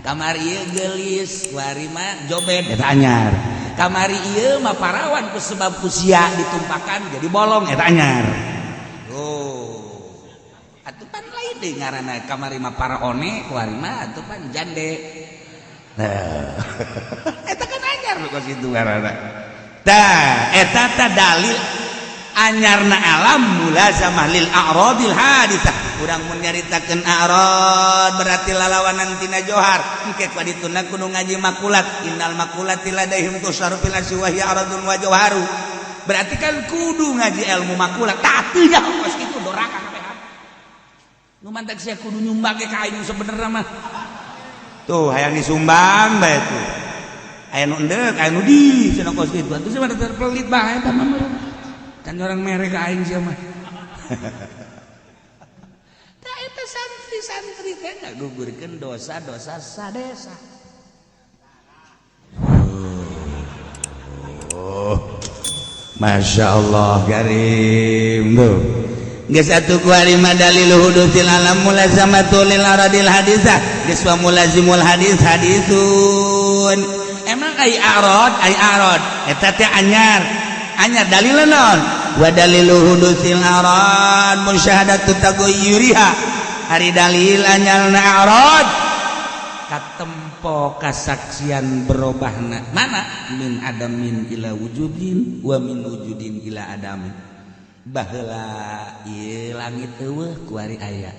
S1: Kamari ieu geulis, kuari mah jobed, eta anyar. Kamari ieu mah parawan, ku sebab ku sia ditumpakan jadi bolong, eta anyar. Oh, atuh pan lain deui ngaranna. Kamari mah paraone, kuari mah atuh pan jande. Nah, eta kan anyar nu kos kitu ngaranna. Tah, eta tah dalil anyarna alam mulazamah lil a'radil haditsah. Urang mun nyaritakeun a'rad berarti lalawanan tina johar. Engke ku dituna kudu ngaji makulat, innal makulati ladaihim tusaru fil asyi wa hiya aradun wa jawharu. Berarti kan kudu ngaji ilmu makulat. Tah, teu nyaho kos kitu, doraka kabehan. Nu mantak sia kudu nyumbang ge ka aing sebenerna mah. Tuh, hayang disumbang bae tuh. Aya nu endek, aya nu di cenah kos kitu. Atuh sia mah pelit bae eta mah. Kan orang mere ka aing sia mah. Tah, eta santri-santri teh ngagugurkeun dosa-dosa sadesa. Oh. Masya Allah karim tuh. Geus atuh, kuari mah dalil hudusil alam mulazamatu lil aradil hadisah. Geus, wa mulazimul hadis hadisun. Emang ai arad, ai arad eta teh anyar. Anyar dalil naon? Wa dalilu hudusil arad musyahadatu taghayyuriha. Ari dalil anyarna arad katempo kasaksian berobahna. Mana? Min adamin ila wujudin wa min wujudin ila adamin. Baheula ieu langit eueuh, kuari aya.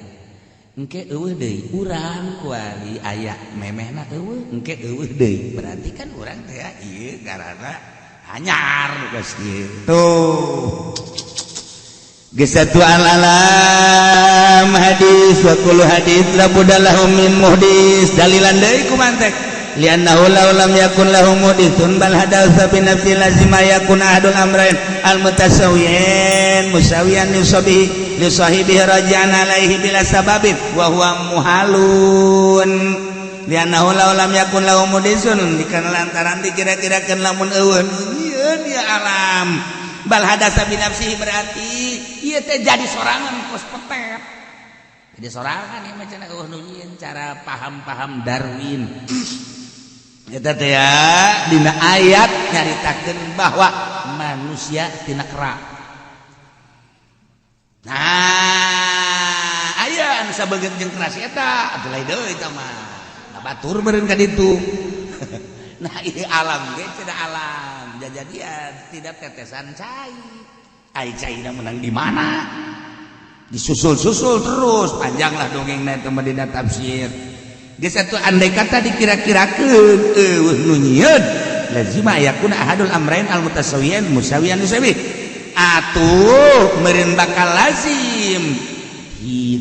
S1: Engke eueuh deui urang, kuari aya. Memehna eueuh, engke eueuh deui. Berarti kan urang teh ieu ngaranna anyar geus kitu. Geus satu, al alam hadis wa kullu hadis la budda lahu min muhdis. Dalilan deui ku mantek, li'annahu law lam yakun lahu muhdithun bal hadatsa bi nafsi lazima yakun ahadul amrain al mutasawiyin musawiyan li sabihi li sahibihi raji'an alaihi bila sababin wa huwa muhalun. Li'annahu law lam yakun lahu muhdithun, dikana lantaran dikira-kirakeun lamun eueuh nyieun ieu alam bal hadatsa bi nafsihi, berarti ieu Ieu teh jadi sorangan kos petet. Jadi sorangan ieu mah cenah eueuh nu nyieun cara paham-paham Darwin. Eta teh ya dina ayat nyaritakeun bahwa manusia tina kera. Nah, aya anu sabeungeut jeung kera si eta, atuh lain deui eta mah. Da batur meureun ka ditu. Nah, ieu alam ge cenah alam jajadian tidak tetesan cai. Ai caina menang di mana? Disusul-susul terus panjanglah dongengna eta mah dina tafsir. Geus atuh andai kata dikira-kirakeun eueuh nu nyieun lazima yakuna ahadul amrain al mutasawiyan musawiyan musawi. Atuh meureun bakal lazim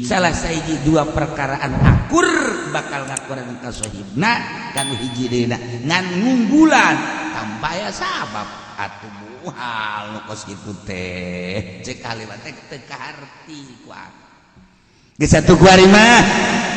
S1: salah sahiji dua perkara anu akur bakal ngakuran ka sahibna kanu hiji deuna ngan ngunggulan tanpa aya sabab. Atuh muhal nu kos kitu teh cek kalimat teh teu kaharti ku aku. Geus atuh kuari mah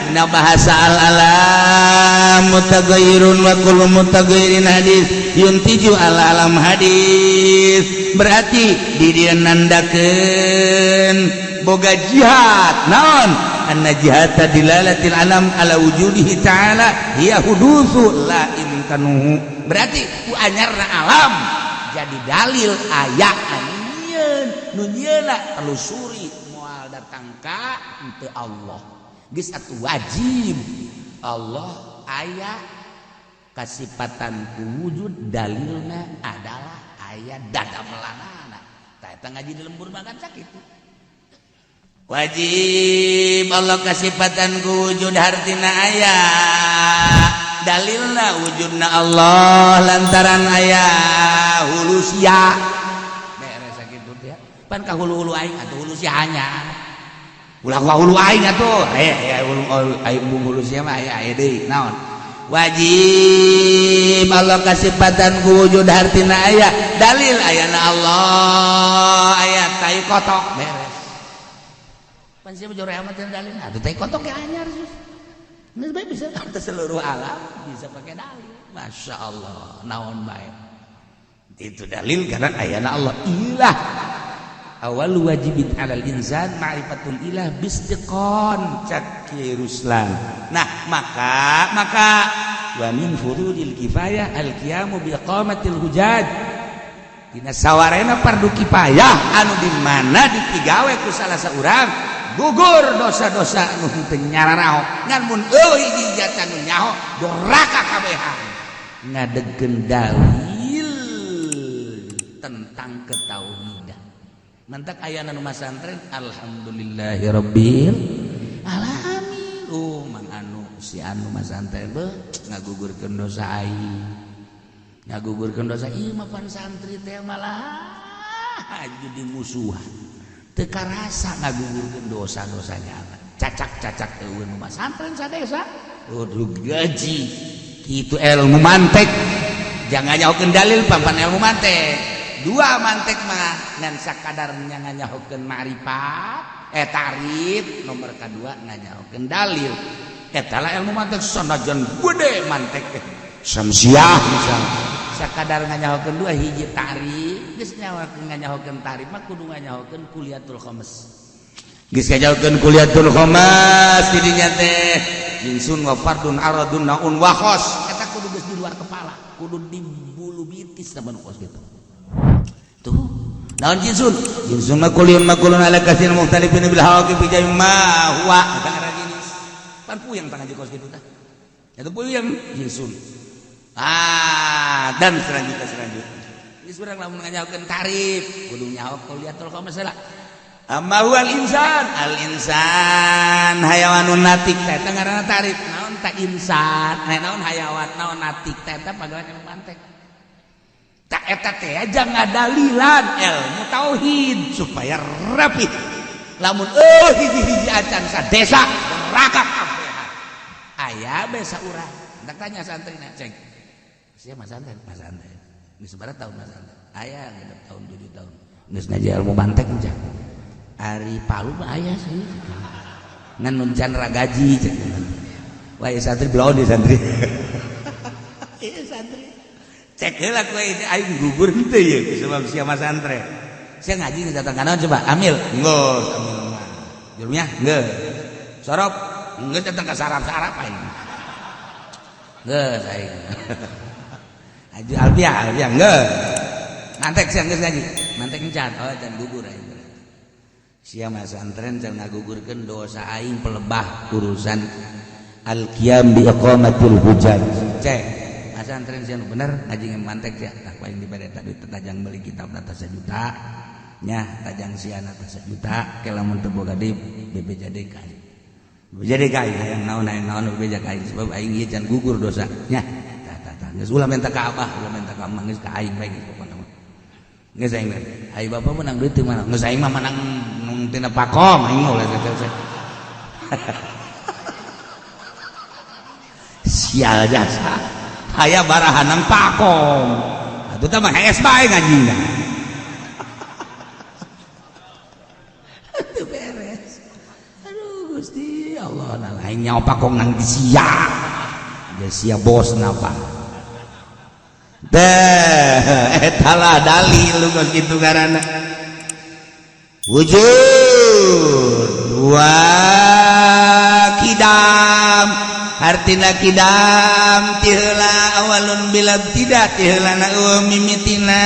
S1: dina bahasa al alam mutaghayyirun wa kullu mutaghayyirin hadis yuntiju al alam hadis, berarti di dieu nandakeun boga jihad naon anna jihata dilalatil alam ala wujudihi ta'ala hiya hudutsu la imkanuhu, berarti ku anyarna alam jadi dalil aya anu nyieun, nu nyieunna telusuri moal datang ka henteu Allah. Geus atuh wajib Allah aya kasipatan ku wujud, dalilna adalah aya dadamelanana. Tah eta ngaji di lembur makan sakitu. Wajib Allah kasipatan ku wujud hartina aya dalilna wujudna Allah lantaran aya hulusia beres sakitu teh. Pan ka hulu-hulu aing atuh hulusia anyar, ulah ka hulu aing atuh aya aya hulu aing bung hulusia mah aya aya deui naon. Wajib Allah kasipatan ku wujud hartina aya dalil ayana Allah aya tai kotok beres. Pan sia mah jore amat dalil atuh tai kotok ge anyar sus. Geus bae bisa seluruh alam bisa pakai dalil. Masya Allah naon bae itu dalil karena ayana Allah ilah. Awal wajibin alal insan ma'rifatul ilah bistiqon cak Ruslan. Nah, maka wa min furudil kifayah al qiyamu bi iqamatil hujaj. Dina sawarena fardu kifayah anu di mana dipigawe ku salah saurang gugur dosa-dosa anu henteu nyararaho, ngan mun eueuh hiji jatan nu nyaho doraka kabehan ngadegkeun dalil tentang ketauhidan. Mantak ayana nu masantren alhamdulillahirabbil alamin. Oh mang anu si anu masantren beuh ngagugurkeun dosa aing, ngagugurkeun dosa ieu mah. Pan santri teh malah jadi musuhan teu karasa ngagugurkeun dosa-dosanya, cacak-cacak eueuh nu masantren sadesa. Udah gaji kitu ilmu mantek jangan nyahokeun dalil pampan ilmu mantek dua mantek mah ngan sakadar nyahokeun ma'rifat tarif nomor kedua nganyahokeun dalil. Eta lah ilmu mantek sanajan gede mantek teh samsiah misalnya sakadar nganyahokeun dua hiji tarif. Geus nyahokeun nganyahokeun tarif mah kudu nganyahokeun kuliatul khames. Geus nganyahokeun kuliatul khames didinya teh jinsun wa fardun aradun naun wa khos, eta kudu geus di luar kepala, kudu di bulu bitis sama nu kos gitu tuh. Naon jinsun? Jinsun mah kuliun makulun ala kasir mukhtalifin bil hawaqi bi ma huwa, eta ngaran jenis. Pan puyeng tang ngaji kos kitu tah, eta puyeng jinsun. Ah, dan selanjutnya geus urang lamun nganyahokeun tarif kudu nyaho kuliatul khames lah. Amma huwa al insan, al insan hayawanun natik, eta ngaranna tarif. Naon ta insan, naon hayawan, naon natik, eta pagawean ilmu mantek. Tak eta teh aja ngadalilan ilmu tauhid supaya rapi. Lamun eueuh hiji-hiji acan sadesa neraka kabehan aya besa urang. Tak tanya santrina cek sia masantren masantren geus sabaraha tahun masantren aya 6 tahun 7 tahun geus ngaji ilmu mantek aja. Ari Palu mah aya sih ngan mun can ragaji cek. Wah santri belum di santri. Iya santri cek heula ku aing gugur henteu ieu sebab sia masantren. Sia ngaji geus datang kana coba amil. Geus amil mah. Jurumnya geus. Sorop geus datang ka sarap-sarap aing. Geus aing. Haji Alfiah, Alfiah geus. Mantek sia geus ngaji. Mantek encan. Oh can gugur aing. Sia mah santren can ngagugurkeun dosa aing pelebah urusan al-qiyam bi iqamatil hujaj. Cek. Santren sia nu bener ngaji mantek sia tah paling dibere tadi tajang beli kitab data 1 juta nya, tajang siana tah 1 juta ke lamun teu boga deui bebeja deui ka aing, bebeja deui ka aing, hayang naon hayang naon bebeja ka aing, sebab aing ieu can gugur dosa nya. Tah tah tah, geus ulah minta ka abah, ulah minta ka emak, geus ka aing bae geus pokona mah. Geus aing mah ai bapak menang duit di mana, geus aing mah menang tina pakom aing mah ulah teh. Sial jasa aya barahanang pakom atuh teh mah hees bae ngajina. Teu beres. Aduh Gusti Allah, nah lain nyawa pakong nang sia. Geus sia bosna pak. Teh eta lah dalil lu geus kitu ngaranna. Wujud wa kidam artina kidam ti heula awalun bila tidak ti heulana eueuh mimitina.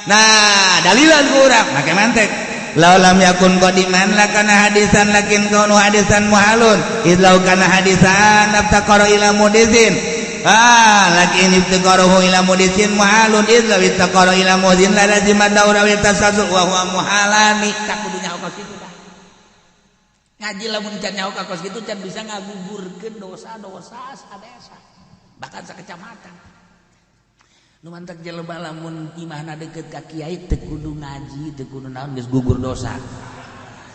S1: Nah dalilan ku urang make mantek law lam yakun qadiman lakana hadisan lakin kaunu hadisan muhalun idlau kana hadisan abtaqara ila mudisin ah lakin ibtiqarahu ila mudisin muhalun idlau ibtaqara ila mudisin la lazima daura wa tasasul wa huwa muhalani. Tak kudu nyaho kos kitu ngaji lamun can nyaho ka kos kitu can bisa ngagugurkeun dosa-dosa sadesa bahkan sakecamatan. Nu mantak jelema lamun imahna deukeut ka kiai teu kudu ngaji teu kudu naon geus gugur dosa.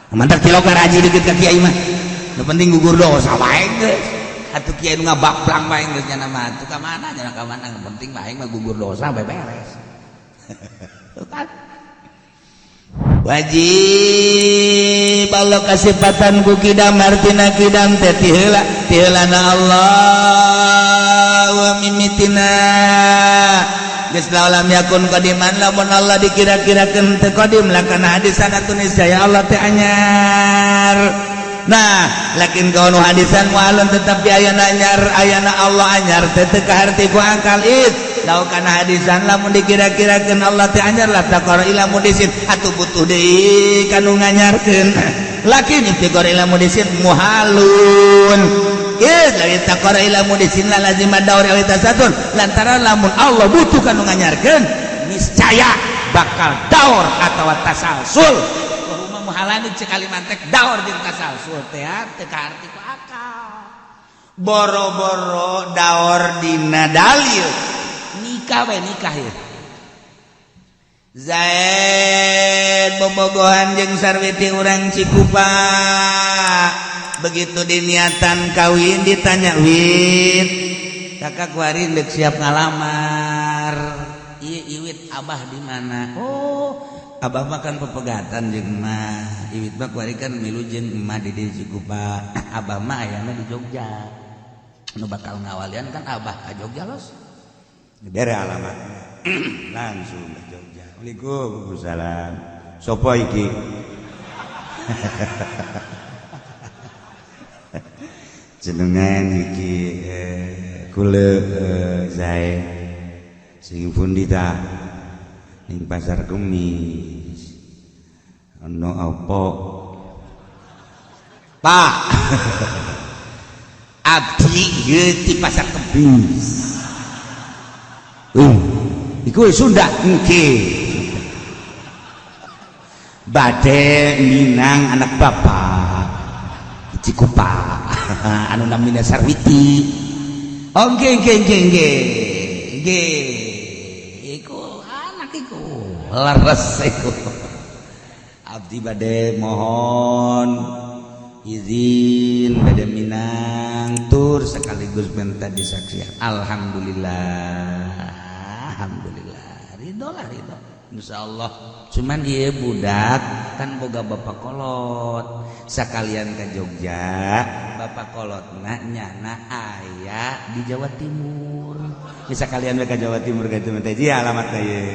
S1: Nu mantak cilok ngaji deukeut ka kiai mah nu penting gugur dosa bae geus. Atuh kiai nu ngabaplang bae geus nya mah atuh ka mana nya ka mana nu penting mah aing mah gugur dosa bae beres. Kan wajib Allah kasipatan ku kidam artina kidam teh ti heula ti heulana Allah wa mimitina geus lam yakun qadiman lamun Allah dikira-kirakeun teu qadim lakana hadisan atuh niscaya Allah teh anyar. Nah lakin kaunu hadisan mualun tetapi ayana anyar ayana Allah anyar teh teu kaharti ku akal id lau kana hadisan lamun dikira-kirakeun Allah teh anyar la taqara ila mudisin atuh butuh deui kanu nganyarkeun lakin iftiqar ila mudisin muhalun id la taqara ila mudisin la lazima daur aw tasatun lantaran lamun Allah butuh kanu nganyarkeun niscaya bakal daur atawa tasalsul. Rumah muhalani cek kalimantek daur jeung tasalsul teh teu kaarti ku akal boro-boro daur dina dalil nikah we nikah ya Zaid bobogohan jeung Sarwiti urang Cikupa begitu diniatan kawin ditanya wit kakak kuari dek siap ngalamar ieu iwit abah di mana. Oh abah mah kan pepegatan jeung emak iwit mah kuari kan milu jeung emak di dieu Cikupa abah mah ayana di Jogja nu bakal ngawalian kan abah ka Jogja los dibere alamat langsung ke Jogja. Waalaikumsalam. Sopo iki? Jenengan iki kula Zaid sing pundi ta ning Pasar Kemis ana apa Pak? Abdi ieu ti Pasar Kemis. Iku Sunda engke bade minang anak bapak Cikupa anu namina Sarwiti. Oh nggih nggih nggih nggih nggih iku anak iku leres iku. Abdi bade mohon izin bade minang tur sekaligus minta disaksikan. Alhamdulillah, alhamdulillah, ridho lah ridho insyaallah. Cuman ieu budak kan boga bapak kolot sakalian ke Jogja bapak kolotna nyana aya di Jawa Timur. Bisa kalian ke Jawa Timur ka itu teh alamatna ye.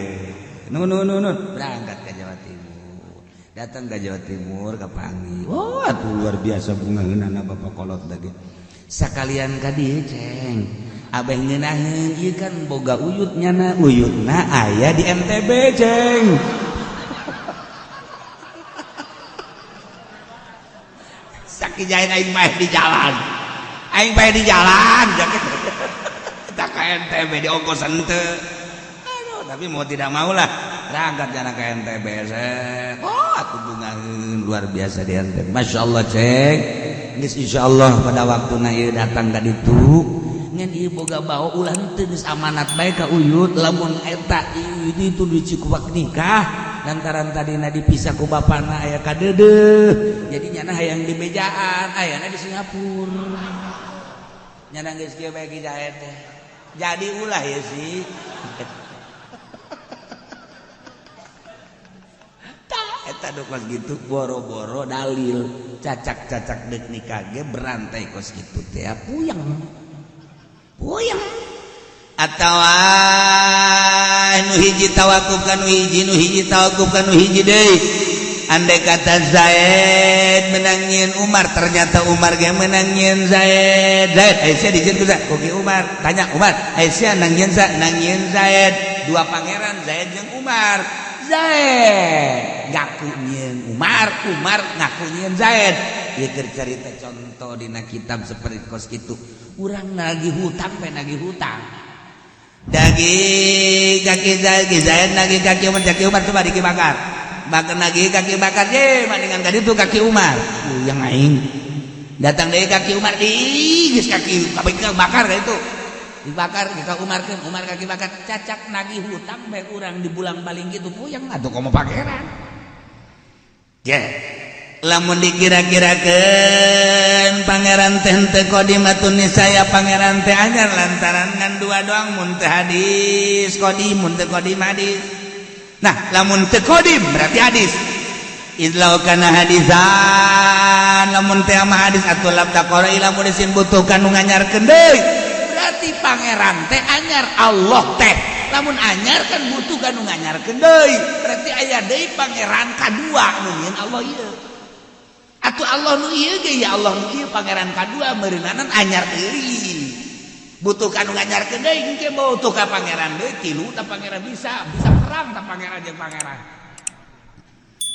S1: Nun nun nun berangkat ke Jawa Timur. Datang ke Jawa Timur ke Pangi. Wah, tuh luar biasa bunga ngeunana bapak kolot lagi. Sakalian ka dieu ceng. Abeh ngeunaheun ieu kan boga uyut nyana, uyutna aya di MTB ceng. Sakijain aing bae di jalan. Aing bae di jalan tak ke NTB di ongkosan teu. Aduh, tapi mau tidak mau lah berangkat jana ke NTB. Oh, atuh bungaheun luar biasa di NTB. Masya Allah ceng. Geus insyaallah pada waktuna ieu datang ka ditu. Ngan ieu boga bau ulah teu geus amanat bae ka uyut lamun eta ieu itu dicikuak nikah lantaran tadina dipisah ku bapana aya kadeudeuh. Jadi nyana hayang di bejaan ayana di Singapura. Nyana geus kieu bae ki jahe teh. Jadi ulah ya sih. Tah eta nu kos kitu boro-boro dalil cacak-cacak deuk nikah ge berantai kos kitu teh puyeng. Puyeng. Atawa nu hiji tawakuf ka nu hiji, nu hiji tawakuf ka nu hiji deui. Andai kata Zaid menang nyieun Umar, ternyata Umar ge menang nyieun Zaid. Zaid Aisyah dijieun ku Koki Umar, tanya Umar, Aisyah nang nyieun sa, nang nyieun Zaid. Dua pangeran Zaid jeung Umar. Zaid ngaku nyieun Umar, Umar ngaku nyieun Zaid. Ieu keur carita contoh dina kitab seperti kos kitu. Urang nagih hutang bae nagih hutang. Dagi kaki Zaid, Zaid nagih kaki Umar, kaki Umar coba dikibakar. Bakar lagi kaki bakar ye bandingan tadi tuh kaki Umar. Yang aing datang dari kaki Umar di geus kaki bakar itu dibakar ka Umar kan Umar kaki bakar cacak nagih hutang bae urang di bulang baling gitu puyeng atuh komo pangeran. Ye lamun dikira-kirakeun pangeran teh teu qadimatun nisaya pangeran teh anyar lantaran ngan dua doang mun teu hadis qadim mun teu qadim hadis. Nah, lamun teu qadim berarti hadis. Idlau kana hadisan, lamun teh mah hadis atuh lam taqara ila mudisin butuh kanu nganyarkeun deui. Berarti pangeran teh anyar Allah teh. Lamun anyar kan butuh kanu nganyarkeun deui. Berarti aya deui pangeran kadua nu nyieun Allah ieu. Atuh Allah nu ieu ge ya Allah nu ieu pangeran kadua meureunanan anyar deui. Butuh kanu nganyarkeun deui engke butuh ka pangeran deui tilu ta pangeran bisa bisa perang ta pangeran jeung pangeran.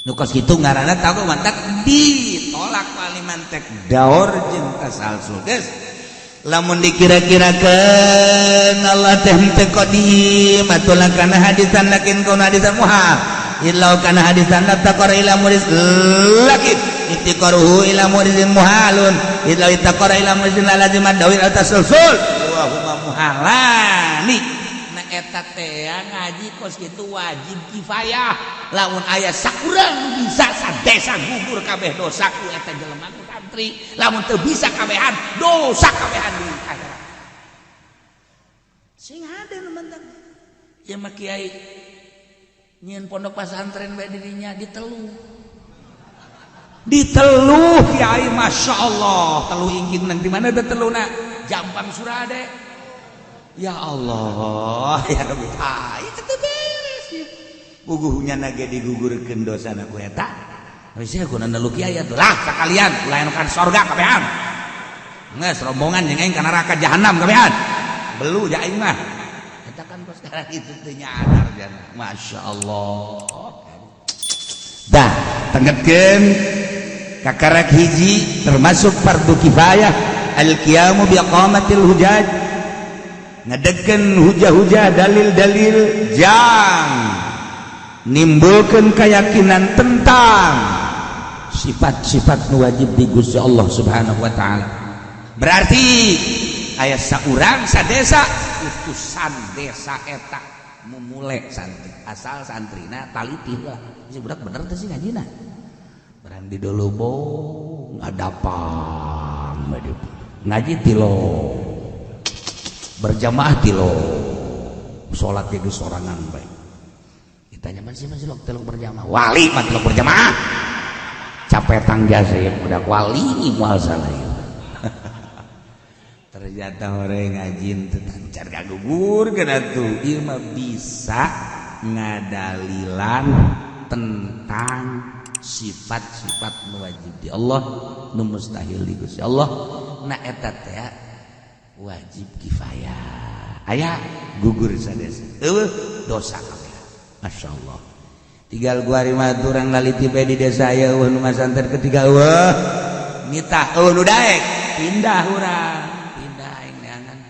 S1: Nu kos kitu ngaranna tahu mantak ditolak palimantek daur jeung tasalsul. Geus lamun dikira-kirakeun Allah teh teu qadim atuh kana hadisan lakin kauna hadisan muhal. Illau kana hadisan la taqara ila muris lakin ittiqaruhu ila murisin muhalun illau ittaqara ila murisin la lazim dawil tasalsul wa huma muhalani. Nah eta teh ngaji kos kitu wajib kifayah lamun aya sakurang bisa sadesa gugur kabeh dosa ku eta jelema ku santri lamun teu bisa kabehan dosa kabehan di akhirat sing hade nu mentang ieu mah kiai nyieun pondok pasantren bae dirinya diteluh diteluh kiai Masya Allah teluh ingking nang di mana teh teluna Jampang Surade ya Allah ya Rabbi ah itu teh beres ya puguhnya nage digugurkeun dosana ku eta geus kuna nelu kiai atuh lah sakalian ulah anu kan sorga kabehan geus rombongan jeung aing ka neraka jahanam kabehan belu ja aing mah eta kan kos sekarang itu teh nyadar jana Masya Allah dah tenggetkeun kakarak hiji termasuk fardu kifayah al-qiyamu biqamatil hujaj ngedegkeun hujah-hujah dalil-dalil jang nimbulkeun keyakinan tentang sifat-sifat nu wajib di Gusti Allah Subhanahu wa taala. Berarti aya saurang sadesa utusan desa eta mumule santri asal santrina talitih lah si budak bener teh sih ngajina barang di dolobong ngadapang ngaji tilo berjamaah tilo salat di sorangan bae ditanya masih masih lok telok berjamaah wali mah telok berjamaah capek tangga saya budak wali moal salah ieu. Ternyata orang ngajin teu tancar kagugur kana tuh ieu mah bisa
S2: Ngadalilan tentang sifat-sifat nu wajib di Allah, nu mustahil di Gusti Allah. Na eta teh wajib kifayah. Aya gugur sadesa, eueuh dosa kabeh. Masya Allah, tinggal gua mah urang laliti bae di desa aya eueuh nu masanten. Ketiga eueuh nita, eueuh nu daek pindah, urang pindah. Aing neangan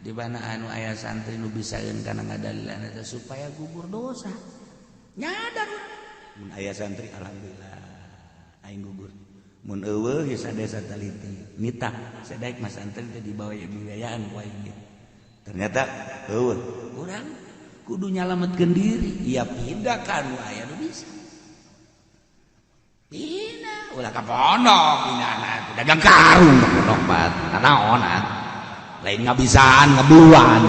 S2: di mana anu aya santri nu bisaeun kana ngadalilan eta supaya gugur dosa. Nyadar mun aya santri, alhamdulillah aing gugur. Mun eueuh ya sadesa taliti nita sadaek masantren teh dibawa biayaan ku aing. Ternyata eueuh, urang kudu nyalametkeun diri ya, pindah kan aya nu bisa. Pindah ulah ka pondok, pindah dagang karung ka pondok bat naon lain ngabisaan ngebeluan.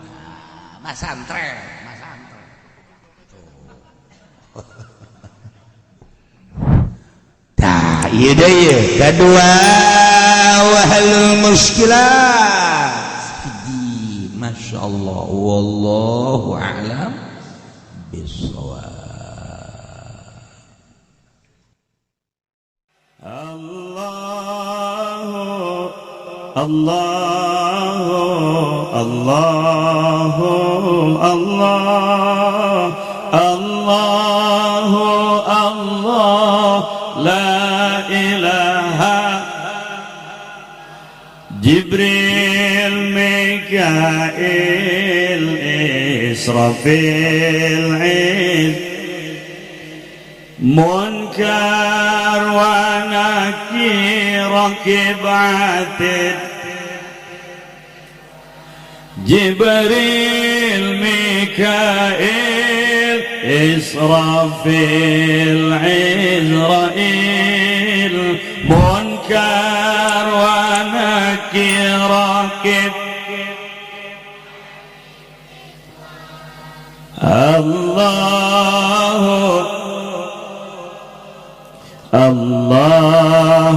S2: Nah, masantren masantren. Tuh. Tah, ieu deui kedua, wahlul muskilah. Masya Allah, wallahu a'lam bissawab.
S3: Allah Allah Allah Allah Allah Allah la ilaha. Jibril, Mikail, Israfil, Munkar wa Nakir, Rakib, Atid. Jibril, Mikail, Israfil, Izrail, Munkar wa Nakir, Rakib. Allah Allah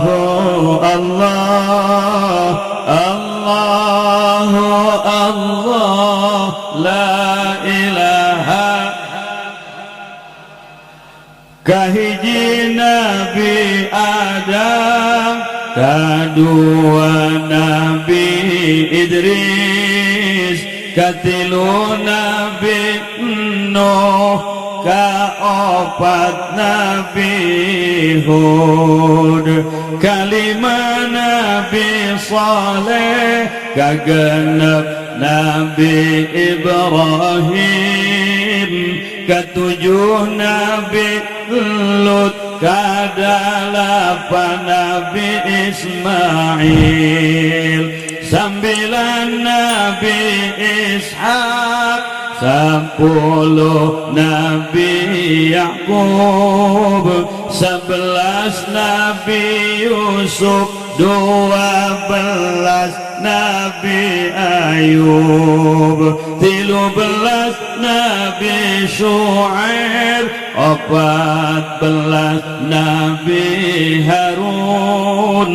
S3: Allah Allah Allah la ilaha. Kahiji Nabi Adam, kadua Nabi Idris, katilu Nabi Nuh, kaopat Nabi Hud, kalima Nabi Saleh, kagenep Nabi Ibrahim, ketujuh Nabi Lut, kadalapan Nabi Ismail, sambilan Nabi Ishak, 10 Nabi Yakub, 11 Nabi Yusuf, 12 Nabi Ayub, 13 Nabi Shu'aib, 14 Nabi Harun,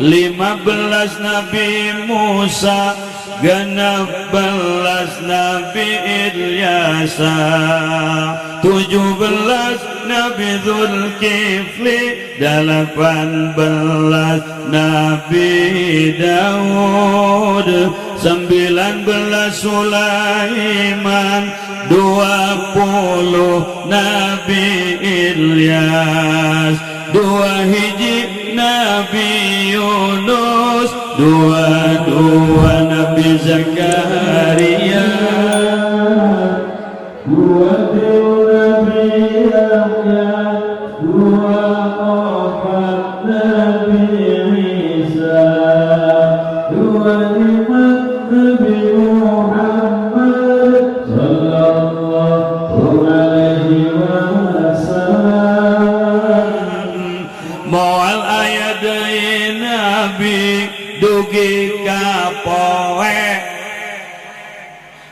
S3: 15 Nabi Musa, 16 Nabi Ilyasa, 17 Nabi Zulkifli, 18 Nabi Daud, 19 Sulaiman, 20 Nabi Ilyas, 2 Nabi Yunus, 22 Nabi Zakaria, 23 Nabi Yahya, 24 Nabi Isa, 25 Nabi Muhammad sallallahu alaihi wasallam. Moal aya deui nabi dugi ka poe,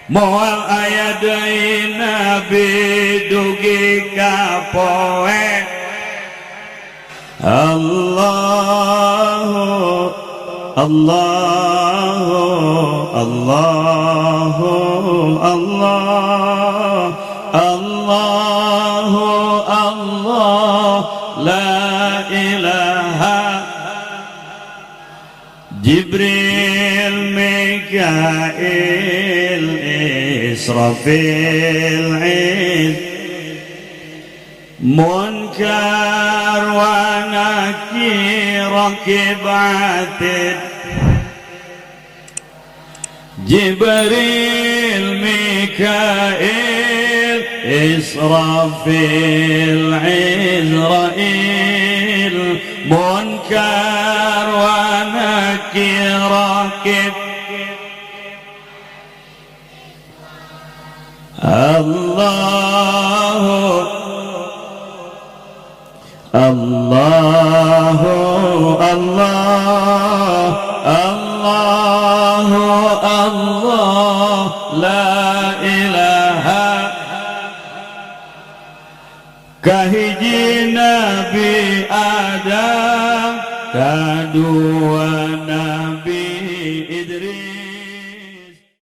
S3: moal aya deui nabi dugi ka poe. Allahu Allahu Allahu Allah. ilaha. Jibril, Mikail, Israfil, Iz Munkar wa Nakir, Rakib, Atid. Jibril, Mikail, Israfil, Izrail, Munkar wa Nakir, Rakib. Allah Allah Allah Allah Allah, la ilaha. Kahiji Nabi Adam, kadua Nabi